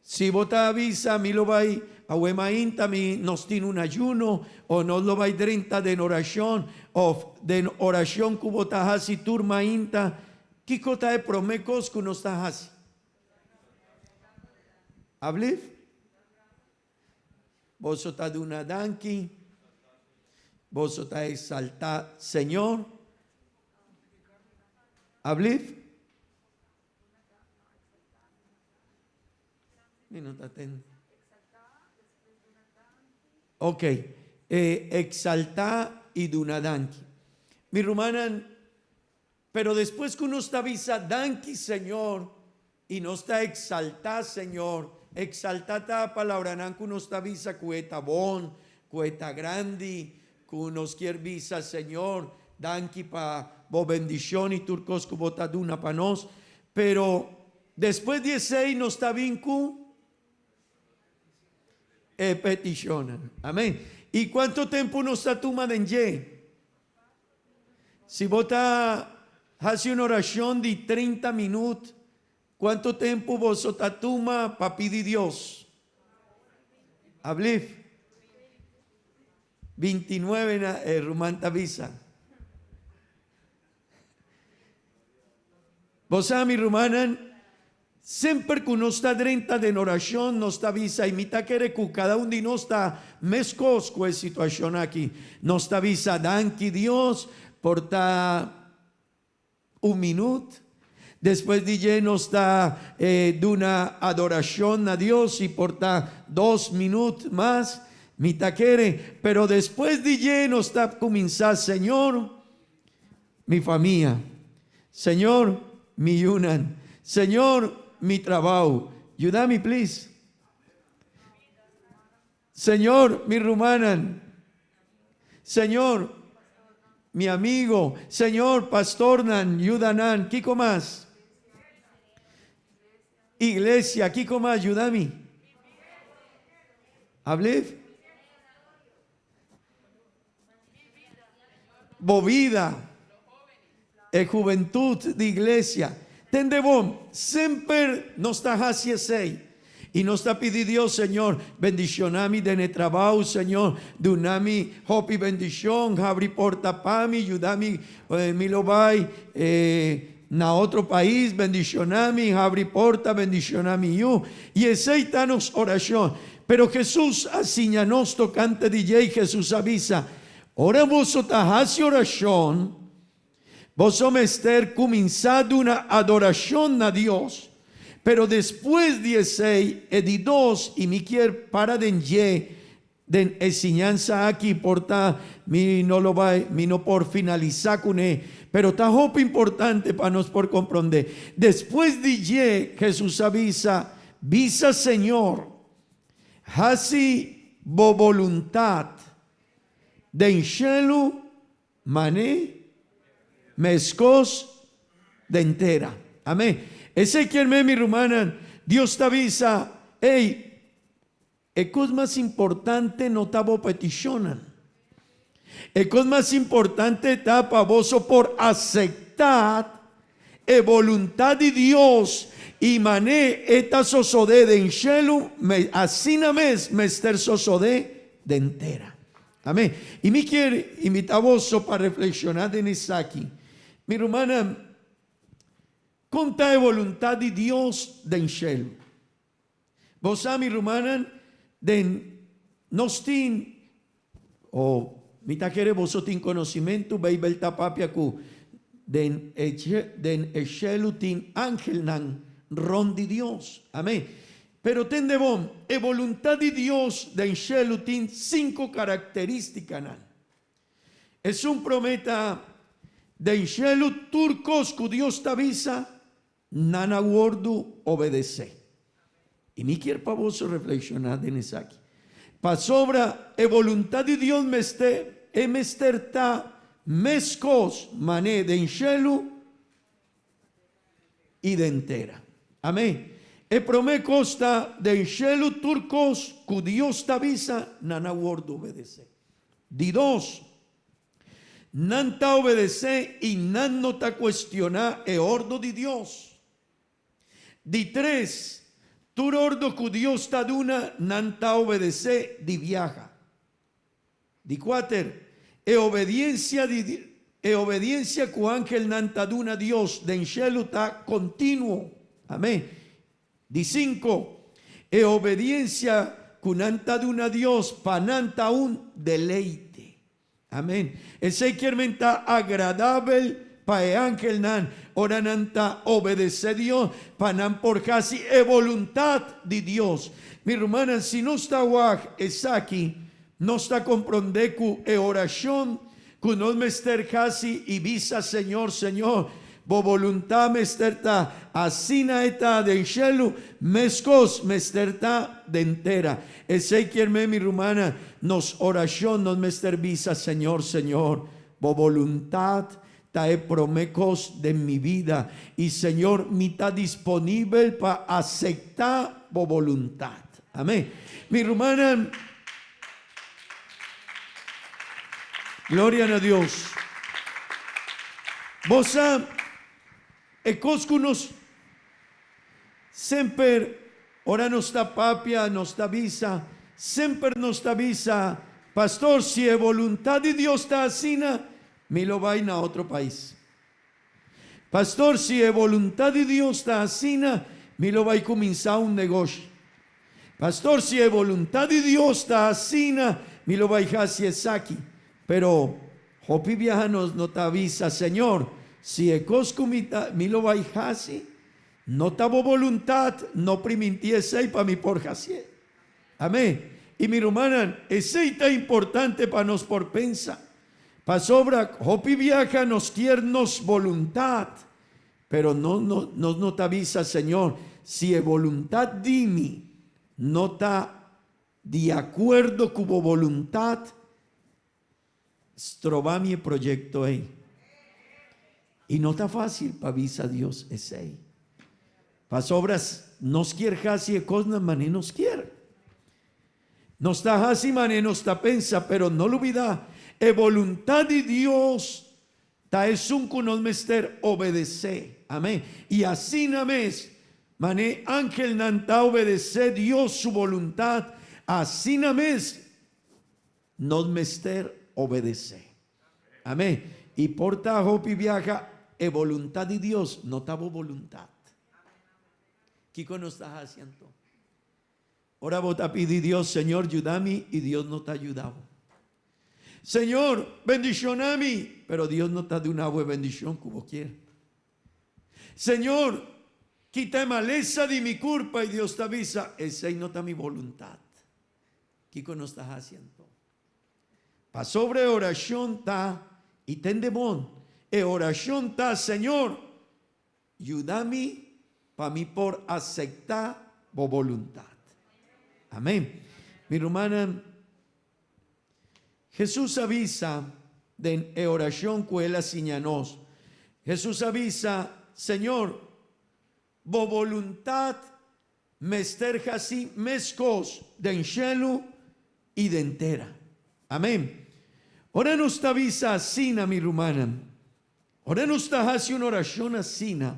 Si bo ta avisa mi lo bai awe mainta mi nos tin un ayuno o nos lo bai drenta den oracion of den oracion cu bo ta haci tur mainta kico ta e prome cos cu nos ta haci? Ablif? Boso ta duna danki? Boso ta exalta Señor? Ablif? Mi no ta tende. Ok, e exaltá i duna danki. Mi rumannan, pero despues ku nos ta bisa danki Señor i nos ta exaltá Señor, exaltá ta palabranan ku nos ta bisa ku e ta bon, ku e ta grandi, Ku nos kier bisa, Señor, danki pa Bo bendishon i tur kos ku Bo ta duna pa nos. Pero despues di esei nos ta bin ku e petishonnan. Amen. I kuantu tempu nos ta tuma den dje? Si bo ta hasi un orashon di trinta minut, kuantu tempu boso ta tuma pa pidi Dios? Ablif. 29 na e ruman ta bisa. Bo sa mi rumannan, semper ku nos ta drenta den orashon nos ta bisa i mi ta kere ku kada un di nos ta meskos ku e situashon aki. Nos ta bisa danki Dios por ta un minut. Despues di dje nos ta duna adorashon na Dios i por ta dos minut mas, mi ta kere. Pero despues di dje nos ta kuminsá, Señor, Mi famia. Señor, mi yunan. Señor, mi trabao. Yuda mi please. Señor, mi rumannan. Señor, mi amigo. Señor, pastornan, yuda nan. Kiko mas? Iglesia, kiko mas? Yuda mi. Hablef? Bo bida, e hubentut di iglesia. Tende bon, semper nos ta hasi esei. I nos ta pidi Dios, Señor, bendiciona mi den e trabao, Señor, duna mi hopi bendicion, habri porta pa mi, yuda mi, mi lo bai na otro pais, bendiciona mi, habri porta, bendiciona mi yu. I esei ta nos oracion. Pero Jesus a siña nos tocante di dje i Jesus a bisa, Ora boso ta haci oracion, boso mester cuminsa duna adoracion na Dios, pero despues di esey e di dos, i mi kier para den dje den e siñansa aki, por ta mi no lo bay, mi no por finalisa cune, pero ta hopi importante pa nos por compronde. Despues di dje, Jesus a bisa, Bisa Señor, haci bo boluntad den shelu mane meskos den tera. Amen. Esei kier men, mi rumannan, Dios ta bisa, Ey, e kos mas importante no ta bo petishonnan. E kos mas importante ta pa boso por aseptá e boluntat di Dios i man'é e ta sosodé den shelu, asina mes mester sosodé den tera. Amén. I mi kier invitá boso pa reflekshoná den esaki. Mi rumannan, kon ta e boluntat di Dios den shelu? Bo sa mi rumannan, den nos tin, o mi ta kere boso tin konosimentu, Beibel ta papia ku den e den e shelu tin angelnan rònt di Dios. Amén. Pero tende bon, e boluntat di Dios den shelu tin sinku karakterístikanan. Esun promé ta, den shelu tur kos ku Dios ta bisa, Nan a wordu obedesé. I mi kier pa boso reflekshoná den esaki. Pasobra e boluntat di Dios mester, e mester ta meskos man'é den shelu i den tera. Amén. E promé kos ta, den shelu tur kos ku Dios ta bisa, nan a wordu obedesé. Di dos, Nan ta obedesé i nan no ta kuestioná e ordo di Dios. Di tres, tur ordo ku Dios ta duna nan ta obedesé di biaha. Di kuater, e obediensia di e obediensia ku angelnan ta duna Dios den shelu ta kontinuo. Amén. Di sinku, e obediensia ku nan ta duna Dios pa nan ta un deleite. Amen. Esei kier men ta agradabel pa e angelnan ora nan ta obedesé Dios pa nan por hasi e boluntat di Dios. Mi rumannan, si nos ta wak esaki, nos ta komprondé ku e orashon ku nos mester hasi i bisa, Señor, Señor, Bo boluntat mester ta asina e ta den shelu, meskos mester ta den tera. Esei kier men, mi rumannan, nos orashon nos mester bisa, Señor, Señor, Bo boluntat ta e promé kos den mi bida, i Señor, mi ta disponibel pa aceptá Bo boluntat. Amén. Mi rumannan, Gloria na Dios. Bo sa e kos ku nos semper ora nos ta papia, nos ta bisa, semper nos ta bisa. Pastor, si e boluntat di Dios ta asina, mi lo bai na otro pais. Pastor, si e boluntat di Dios ta asina, mi lo bai kuminsá un negoshi. Pastor, si e boluntat di Dios ta asina, mi lo bai hasi esaki. Pero, hopi biaha nos no ta bisa, Señor, si e kos ku mi ta, mi lo bai hasi, no ta bo boluntat, no primintí esei pa mi por hasié. Amén. I mi rumannan, esei ta importante pa nos por pensa. Pasobra hopi biaha nos kier nos boluntat, pero no no nos no ta bisa, Señor, si e boluntat di mi no ta di akuerdo ku bo boluntat, stroba mi e proyekto ei. I no ta fásil pa bisa Dios esei. Pasobra nos kier hasi e kosnan manera nos kier. Nos ta hasi manera nos ta pensa, pero no lubidá, e boluntat di Dios ta esun ku nos mester obedesé. Amén. I asina mes, manera angelnan ta obedesé Dios su boluntat, asina mes nos mester obedesé. Amén. I por ta hopi biaha, e boluntat di Dios no ta bo boluntat. Kiko nos ta hasi anto? Ora bo ta pidi Dios, Señor, yuda mi, i Dios no ta yuda bo. Señor, bendiciona mi, pero Dios no ta duna bo e bendicion cu bo kier. Señor, kita e malesa di mi curpa, i Dios ta bisa, Esey no ta mi boluntad. Kico nos ta haci anto? Pasobra e oracion ta, i tende bon, e oracion ta, Señor, Yuda mi pa mi por acepta bo boluntad. Amen. Mi rumannan, Jesus a bisa den e oracion cu el a siña nos. Jesus a bisa, Señor, bo boluntad mester haci mescos den shelu i den tera. Amen. Ora nos ta bisa asina, mi rumannan, ora nos ta hasi un orashon asina,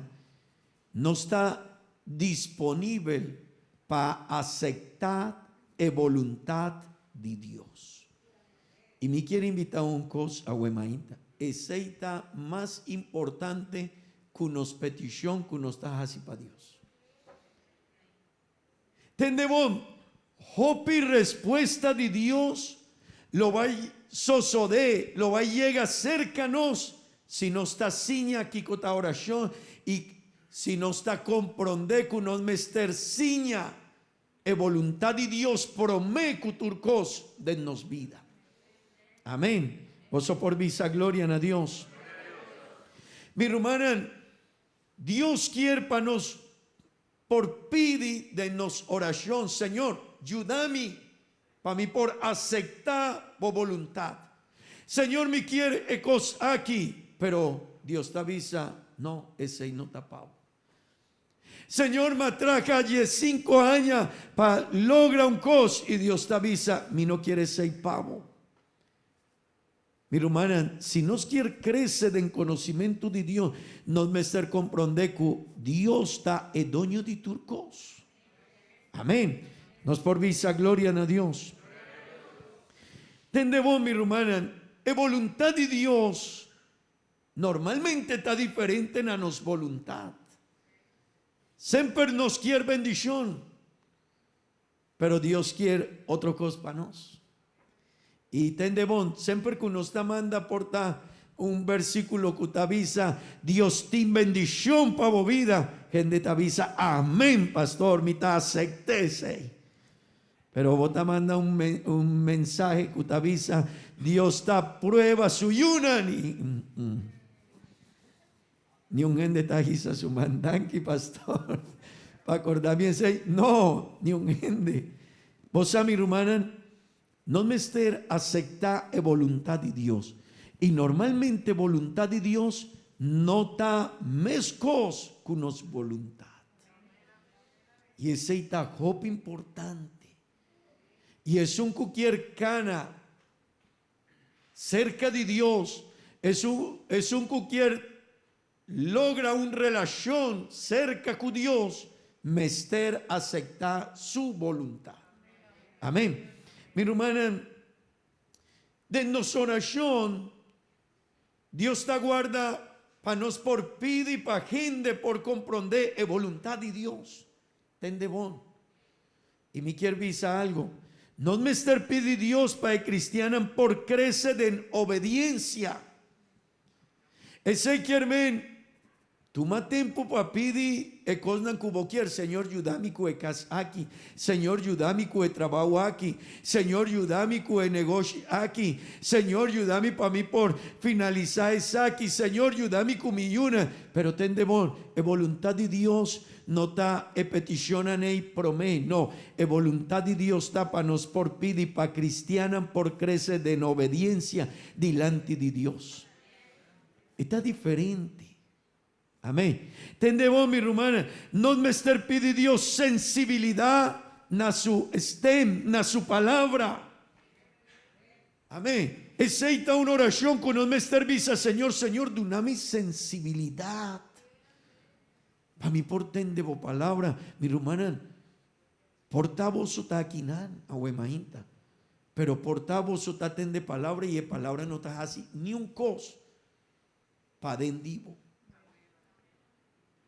nos ta disponibel pa acepta e boluntad di Dios. I mi kier invita un cos awe mainta, esey ta mas importante cu nos peticion cu nos ta hasi pa Dios. Tende bon, hopi respuesta di Dios lo bai sosodé, lo bai yega serka nos si nos ta siña kiko ta orashon i si nos ta komprondé ku nos mester siña e boluntat di Dios promé ku tur kos den nos bida. Amén. Boso por bisa gloria na Dios. Mi rumannan, Dios kier pa nos por pidi den nos orashon, Señor, yuda mi pa mi por acepta bo boluntad. Señor, mi kier e cos aki, pero Dios ta bisa, No, esey no ta pa bo. Señor, m'a traha diescinco aña pa logra un cos, y Dios ta bisa, Mi no kier esey pa bo. Mi rumannan, si nos kier crece den conocimentu di Dios, nos mester comprende cu Dios ta e doño di tur cos. Amen. Nos por bisa gloria na Dios. Tende bon, mi rumannan, e boluntad di Dios normalmente ta diferente na nos boluntad. Semper nos kier bendicion, Pero Dios kier otro cos pa nos. Y tende bon, semper cu nos ta manda por ta un versiculo cu ta bisa, Dios tin bendicion pa bo bida, hende ta bisa, Amen, pastor, mi ta acepta esey. Pero bo ta manda un un mensahe cu ta bisa, Dios ta prueba su yunan y Niun hende ta hisa su man. Danki pastor pa acorda mi esey. No, niun hende. Bo sa mi rumannan, nos mester acepta e boluntad di Dios. Y normalmente boluntad di Dios no ta mescos cu nos boluntad. Y esey ta hopi importante. Y esun cu kier cana Cerca di Dios, esun esun cu kier logra un relacion cerca cu Dios mester acepta su boluntad. Amen. Mi rumannan, Den nos orashon, Dios ta guarda pa nos por pidi pa hende por komprondé e boluntat di Dios. Tende bon. I mi kier bisa algu, Nos mester pidi Dios pa e kristiannan por krese den obediensia. Esei kier men, tuma tempu pa pidi e kosnan ku bo kier, Señor yuda mi ku e kas aki, Señor yuda mi ku e trabou aki, Señor yuda mi ku e negoshi aki, Señor yuda mi pa mi por finalisá esaki, Señor yuda mi ku mi yuna. Pero tende bon, e boluntat di Dios no ta e petishonnan ei promé, no, e boluntat di Dios ta pa nos por pidi pa kristiannan por krese den obediensia dilanti di Dios. E ta diferente. Amén. Tende bon, mi rumannan, nos mester pidi Dios sensibilidad na su stem, na su palabra. Amén. Esey ta un oracion cu nos mester bisa, Señor, Señor, duna mi sensibilidad pa mi por tende bo palabra. Mi rumannan, Por ta boso ta akinan, awe mainta, pero por ta boso ta tende palabra i e palabra no ta hasi niun kos paden di bo.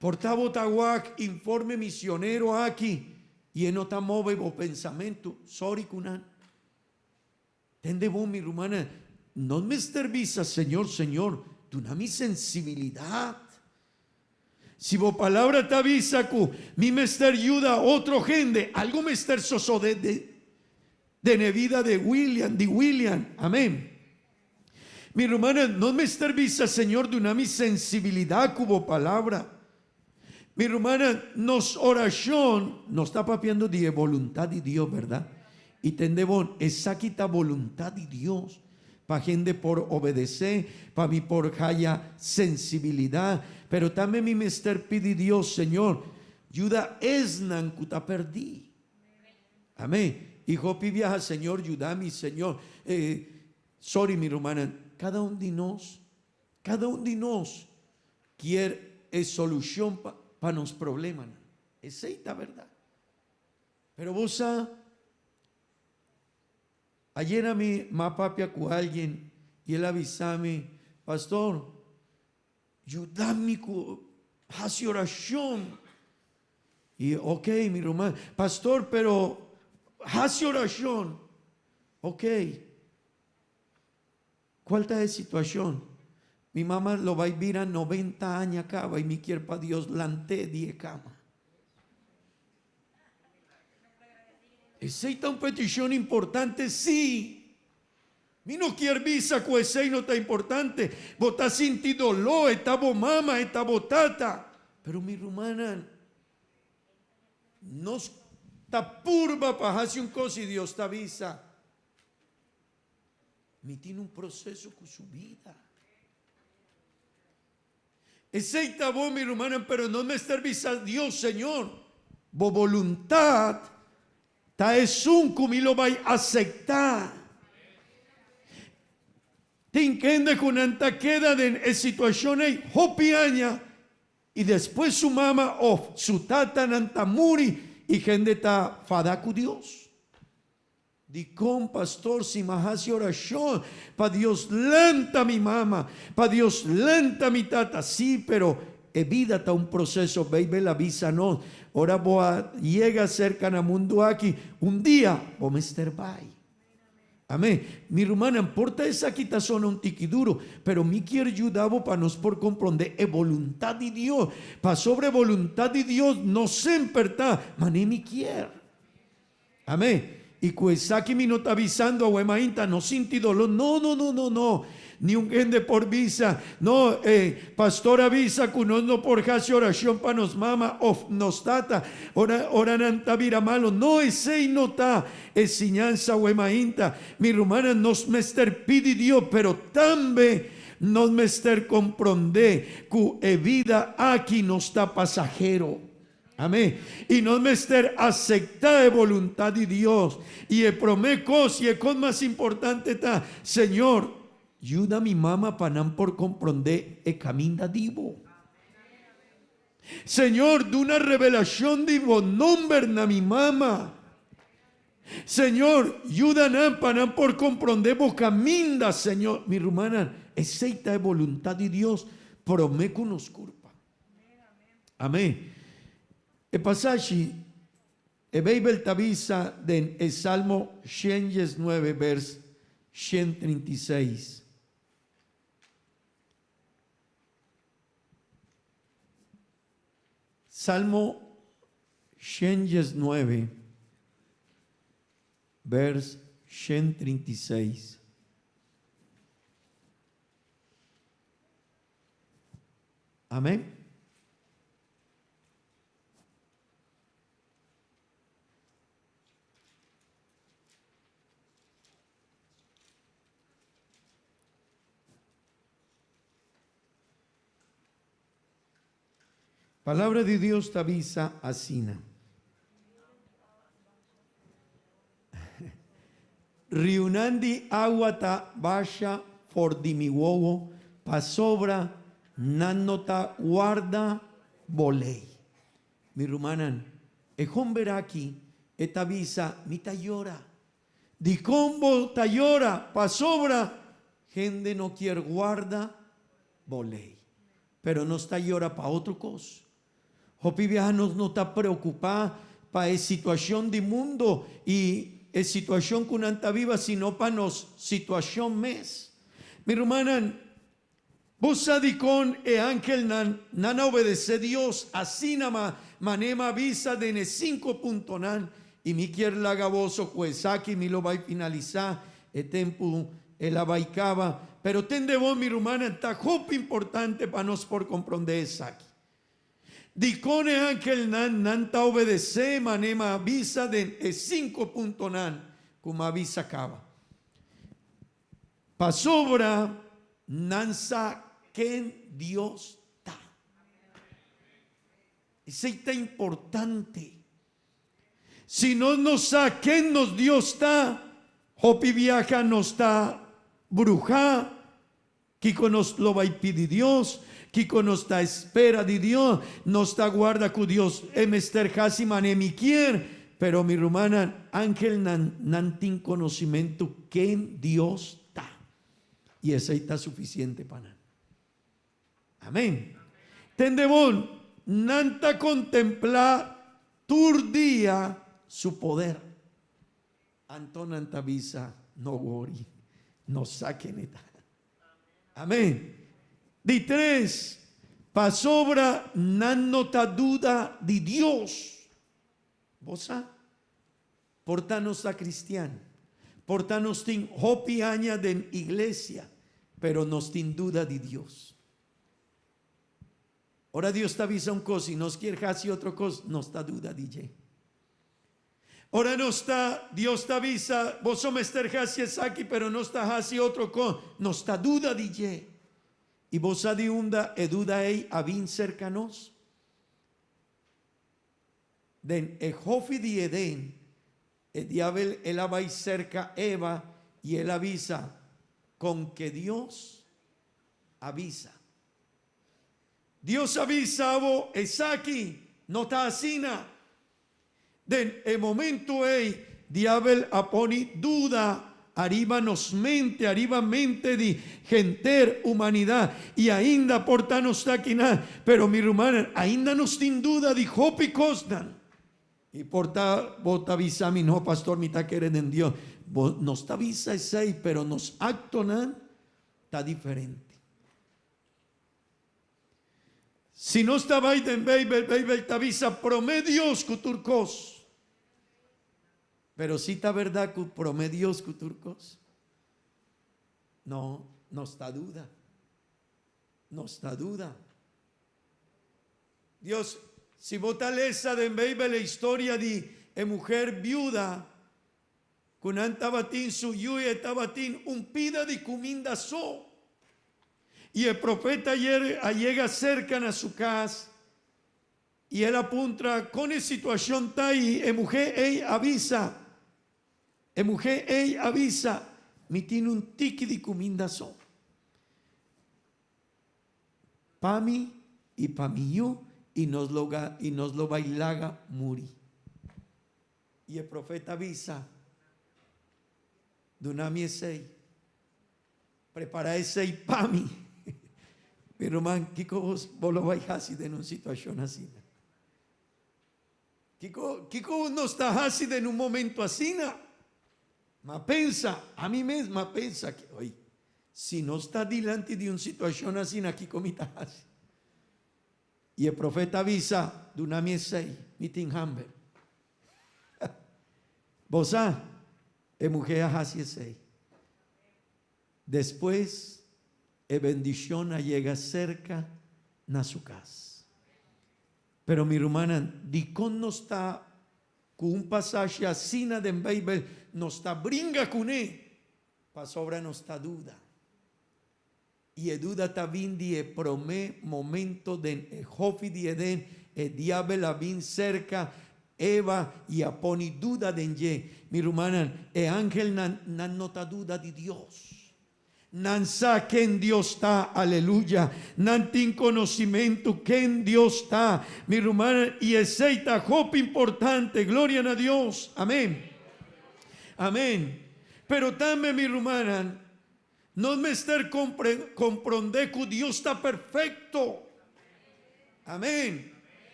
Por ta bo ta wak informe misionero aki i e no ta move bo pensamentu, sorry ku nan. Tende bon mi rumannan, no mester bisa, Señor, Señor, duna mi sensibilidad. Si bo palabra ta bisa cu mi mester yuda otro hende, algo mester sosode den e vida de William, di William. Amen. Mi rumannan, no mester bisa, Señor, duna mi sensibilidad cu bo palabra. Mi rumannan, nos oracion, nos ta papiando di e boluntad di Dios, berdad? Y tende bon, esaki ta boluntad di Dios, pa hende por obedece, pa mi por haya sensibilidad, pero tambe mi mester pidi Dios, Señor, yuda esnan cu ta perdi. Amen. Y hopi biaha, Señor, yuda mi, Señor. Sorry, mi rumannan, cada un di nos, Cada un di nos kier e solucion pa nos problemanan. Esey ta berdad. Pero bo sa, ayer ami m'a papia cu alguien y el a bisa mi, Pastor, yuda mi cu haci oracion. Y ok, mi ruman, Pastor, pero haci oracion. Ok. Cual ta e situacion? Mi mama lo bay bira noventa aña caba y mi kier pa Dios lant'é di e cama. Esey ta un peticion importante? Sí! Mi no kier bisa cu esey no ta importante. Bo ta sinti doló, e ta bo mama, e ta bo tata. Pero mi rumannan, nos ta purba pa haci un cos y Dios ta bisa. Mi tin un proceso cu su bida. Esey ta bon, mi rumannan, pero nos mester bisa Dios, Señor, bo boluntad ta esun cu mi lo bay acepta. Tin kende cu nan ta keda den e situacion ey hopi aña y despues su mama of su tatanan ta muri y hende ta fada cu Dios. Dikon pastor si m'a hasi orashon pa Dios lanta mi mama, pa Dios lanta mi tata? Sí, pero e bida ta un proseso, Beibel a bisa nos, ora bo a yega serka na mundu aki, un dia bo mester bai. Amén. Mi rumannan, por ta esaki ta sona un tiki duru, pero mi kier yuda bo pa nos por komprondé e boluntat di Dios, pasobra e boluntat di Dios no semper ta manera mi kier. Amén. Y cu esaki mi no ta bisando awe mainta, no sinti dolor. No, no, no, no, no. Ni un hende por bisa, no, e pastor a bisa cu nos no por haci oracion pa nos mama of nos tata ora, ora nan ta bira malo. No, esey no ta e siñansa awe mainta. Mi rumannan, nos mester pidi Dios, pero tambe nos mester comprende cu e bida aki nos ta pasahero. Amén. I nos mester aceptá e boluntad di Dios. I e promé cos i e cos mas importante ta, Señor, yuda mi mama pa nan por comprendé e caminda di Bo. Señor, duna revelacion di Bo nomber na mi mama. Señor, yuda nan pa nan por komprondé bo kaminda, Señor. Mi rumannan, esei ta e boluntat di Dios promé ku nos kurpa. Amén. E pasashi, e Beibel ta bisa den e Salmo 119 bers 136. Salmo 119, vers 136. Amén. Palabra di Dios ta bisa asina. Riunan di awa ta basha for di mi wowo, pasobra nan no ta warda bo lei. Mi rumannan, e homber aki e ta bisa, Mi ta yora. Dikon bo ta yora? Pasobra hende no kier warda bo lei. Pero nos ta yora pa otro kos. Hopi biaha nos no ta preokupá pa e situashon di mundo i e situashon ku nan ta biba, sino pa nos situashon mes. Mi rumannan, Bo sa dikon e angelnan nan a obedesé Dios asina ma manema a bisa den e sinku puntonan? I mi kier laga boso ku esaki mi lo bai finalisá e tempu el a bai kaba. Pero tende bon mi rumannan ta hopi importante pa nos por komprondé esaki. Dikon e angelnan nan ta obedesé manema a bisa den e sinku puntonan ku m'a bisa kaba? Pasobra nan sa ken Dios ta. Esei ta importante. Si nos no sa ken nos Dios ta, hopi biaha nos ta bruhá kiko nos lo bai pidi Dios, kiko nos ta espera di Dios, nos ta guarda ku Dios e mester hasi manera mi kier, pero mi rumannan, angelnan nan tin konosimentu ken Dios ta, i esei ta sufisiente pa nan. Amen. Tende bon, nan ta kontemplá tur dia su poder. Anto nan ta bisa, No wori, nos sa ken e ta. Amen. Di tres, pasobra nan no ta duda di Dios. Bo sa? Por ta nos ta cristian, por ta nos tin hopi aña den iglesia, pero nos tin duda di Dios. Ora Dios ta bisa un cos y nos kier haci otro cos, nos ta duda di dje. Ora nos ta, Dios ta bisa, boso mester haci esaki, pero nos ta haci otro cos, nos ta duda di dje. Y bo sa di unda e duda ey a bin cerca nos? Den e hofi di Edén, e diabel el a bai serka Eva i el a bisa, Kon ke Dios a bisa? Dios a bisa bo esaki no ta asina. Den e momento ei, diabel a poni duda ariba nos mente, ariba mente di henter humanidad, y ainda por ta nos ta akinan, pero mi rumannan, ainda nos tin duda di hopi cosnan. Y por ta bo ta bisa mi, no pastor, mi ta kere den Dios. Bo nos ta bisa esey, pero nos actonan ta diferente. Si nos ta bai den Beibel, Beibel ta bisa promé Dios ku tur kos. Pero si ta bèrdat ku promé Dios ku tur kos? No, nos ta duda. Nos ta duda. Dios, si bo ta lesa den Beibel e historia di e muher biuda ku nan tabatin su yu i e tabatin un pida di kuminda so. I e profeta a yega serka na su kas, i el a puntra kon e situashon ta, i e muhé ei a bisa, e muhé ei a bisa, Mi tin un tiki di kuminda so, pa mi i pa mi yu, i nos lo i nos lo bai laga muri. I e profeta a bisa. Duna mi esei. Prepará esei pa mi. Mi ruman, kiko bo lo bai hasi den un situashon asina? Kiko, kiko nos ta hasi den un momento asina? M'a pensa, ami mes m'a pensa ke, oi, si nos ta dilanti di un situashon asina, kiko mi ta hasi? I e profeta a bisa, Duna mi esei, mi tin hamber. Bo sa, e muhé a hasi esei. Despues e bendishon a yega serka na su kas. Pero mi rumannan, dikon nos ta ku un pasashi asina den Beibel nos ta bringa kuné? Pasobra nos ta duda. I e duda ta bin di e promé momento den e hofi di Edén, e diabel a bin serka Eva i a poni duda den dje. Mi rumannan, e angelnan, nan no ta duda di Dios. Nan sa ken Dios ta, aleluya. Nan tin konosimentu ken Dios ta, mi rumannan, i esei ta hopi importante. Gloria na Dios. Amen. Amen. Pero tambe, mi rumannan, nos mester komprondé ku Dios ta perfekto. Amen.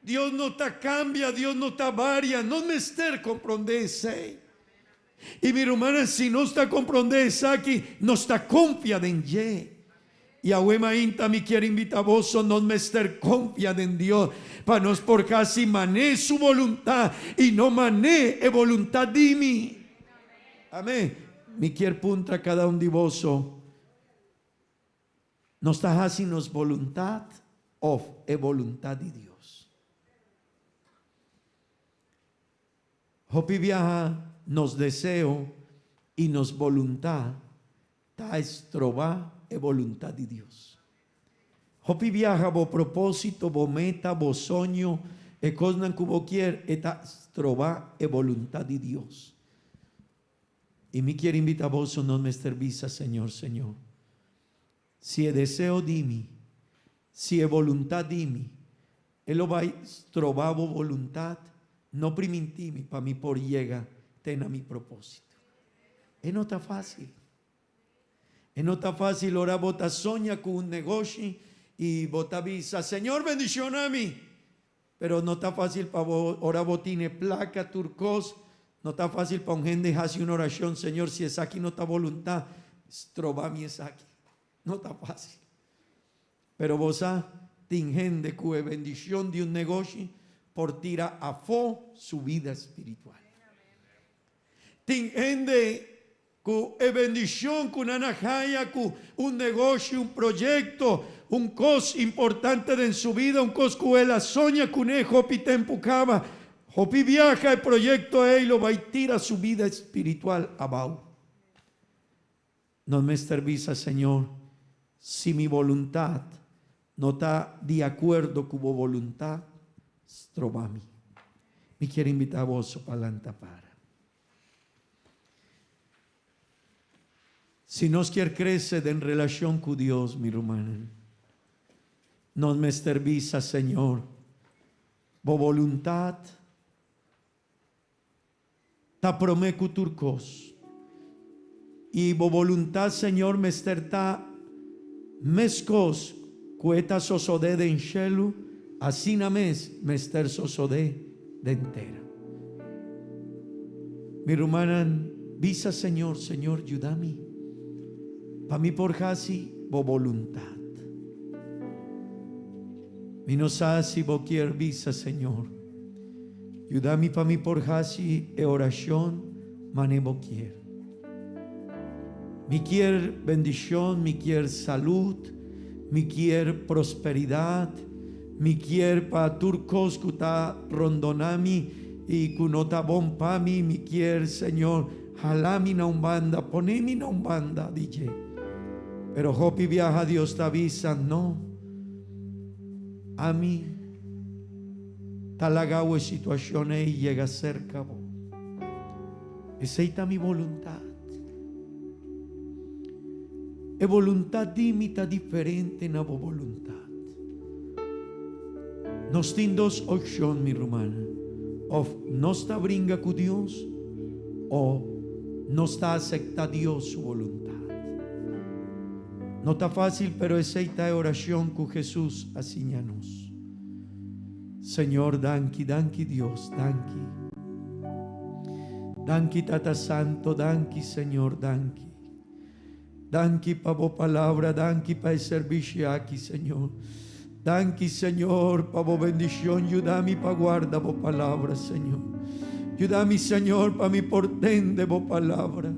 Dios no ta kambia, Dios no ta varia. Nos mester komprondé esei. I mi rumannan, si nos ta komprondé esaki, nos ta konfia den dje. I awe mainta mi kier invitá boso, nos mester konfia den Dios pa nos por hasi mané su boluntat i no mané e boluntat di mi. Amén. Mi kier puntra kada un di boso, Nos ta hasi nos boluntat òf e boluntat di Dios? Hopi biaha nos deseo i nos boluntat ta estrobá e boluntat di Dios. Hopi biaha bo propósito, bo meta, bo soño, e kosnan ku bo kier, e ta strobá e boluntat di Dios. I mi kier invitá boso no mester bisa, Señor, Señor, si e deseo di mi, si e boluntat di mi, e lo bai strobá bo boluntat, no primintí mi pa mi por yega te na mi propósito. E no ta fácil. E no ta fácil ora bo ta soña ku un negoshi i bo ta bisa, Señor bendiciona mi. Pero no ta fácil pa bo ora bo tine placa tur cos, no ta fácil pa un hende haci un oracion, Señor si esaki no ta voluntad, stroba mi esaki. No ta fácil. Pero bo sa, tin hende cu e bendicion di un negoshi por tira afó su bida spiritual. Tin hende Ku e bendishon ku nan a haña ku un negoshi, un proyekto, un kos importante den su bida, un kos ku el a soña kuné hopi tempu kaba, hopi biaha e proyekto ei lo bai tira su bida espiritual abou. Nos mester bisa, Señor, si mi boluntat no ta di akuerdo ku bo boluntat, stroba mi. Mi kier invitá boso pa lanta para. Si nos kier crece den relacion cu Dios, mi rumannan, nos mester bisa, Señor, Bo boluntad ta prome cu tur cos. Y Bo boluntad, Señor, mester ta mescos cu e ta sosode den shelu, asina mes mester sosode den tera. Mi rumannan, bisa Señor, Señor, yuda mi pa mi por haci Bo boluntad. Mi no sa si bo kier bisa, Señor, yuda mi pa mi por haci e oracion mane Bo kier. Mi kier bendicion, mi kier salud, mi kier prosperidad, mi kier pa tur cos cu ta rondona mi y cu no ta bon pa mi, mi kier, Señor, hala mi na un banda, pone mi na un banda di dje. Pero hopi biaha Dios ta bisa, No, ami ta laga bo e situacion ey yega cerca bo. Esei ta mi boluntat. E boluntat di mi ta diferente na bo boluntat. Nos tin dos opshon, mi rumannan. Òf nos ta bringa ku Dios, o. Nos ta aseptá Dios su boluntat. No ta fásil, pero esei ta e orashon ku Hesus a siña nos. Señor, danki, danki Dios, danki. Danki Tata Santo, danki Señor, danki. Danki pa bo palabra, danki pa e servisio aki, Señor. Danki, Señor, pa bo bendishon. Yuda mi pa guarda bo palabra, Señor. Yuda mi, Señor, pa mi por tende bo palabra.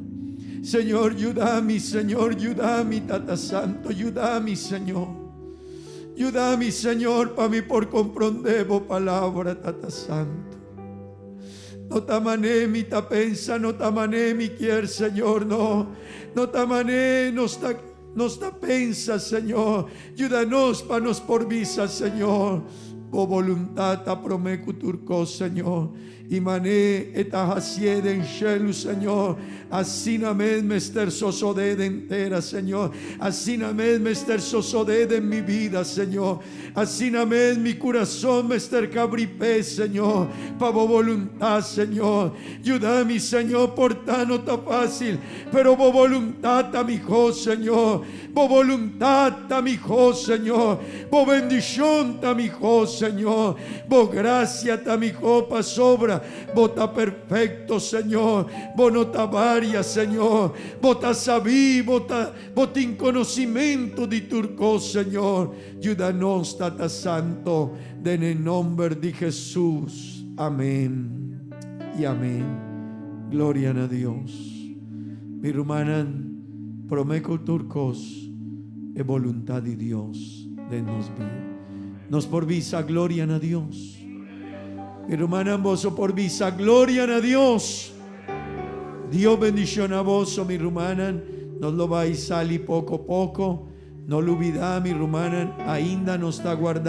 Señor, yuda mi, Señor, yuda mi, Tata Santo, yuda mi, Señor. Yuda mi, Señor, pa mi por komprondé bo palabra, Tata Santo. No ta mané mi ta pensa, no ta mané mi kier, Señor, no. No ta mané nos ta nos ta pensa, Señor. Yuda nos pa nos por bisa, Señor, bo boluntat ta promé ku tur kos, Señor. I mané e ta hasié den shelu, Señor, asina mes mester sosodé den tera, Señor. Asina mes mester sosodé den mi bida, Señor. Asina mes mi kurason mester kabri p'e, Señor, pa bo boluntat, Señor. Yuda mi, Señor, por ta no ta fásil, pero bo boluntat ta mihó, Señor. Bo boluntat ta mihó, Señor. Bo bendishon ta mihó, Señor. Bo grasia ta mihó pasobra Bo ta perfekto, Señor. Bo no ta varia, Señor. Bo ta sabí, Bo ta, Bo tin konosimentu di tur kos, Señor. Yuda nos, Tata Santo, den e nomber di Hesus. Amén i amén. Gloria na Dios. Mi rumannan, promé ku tur kos, e boluntat di Dios den nos bida. Nos por bisa gloria na Dios. Mi rumannan, boso por bisa gloria na Dios. Dios bendiciona boso, mi rumannan. Nos lo bai sali poko poko. No lubida, mi rumannan, ainda nos ta guardando.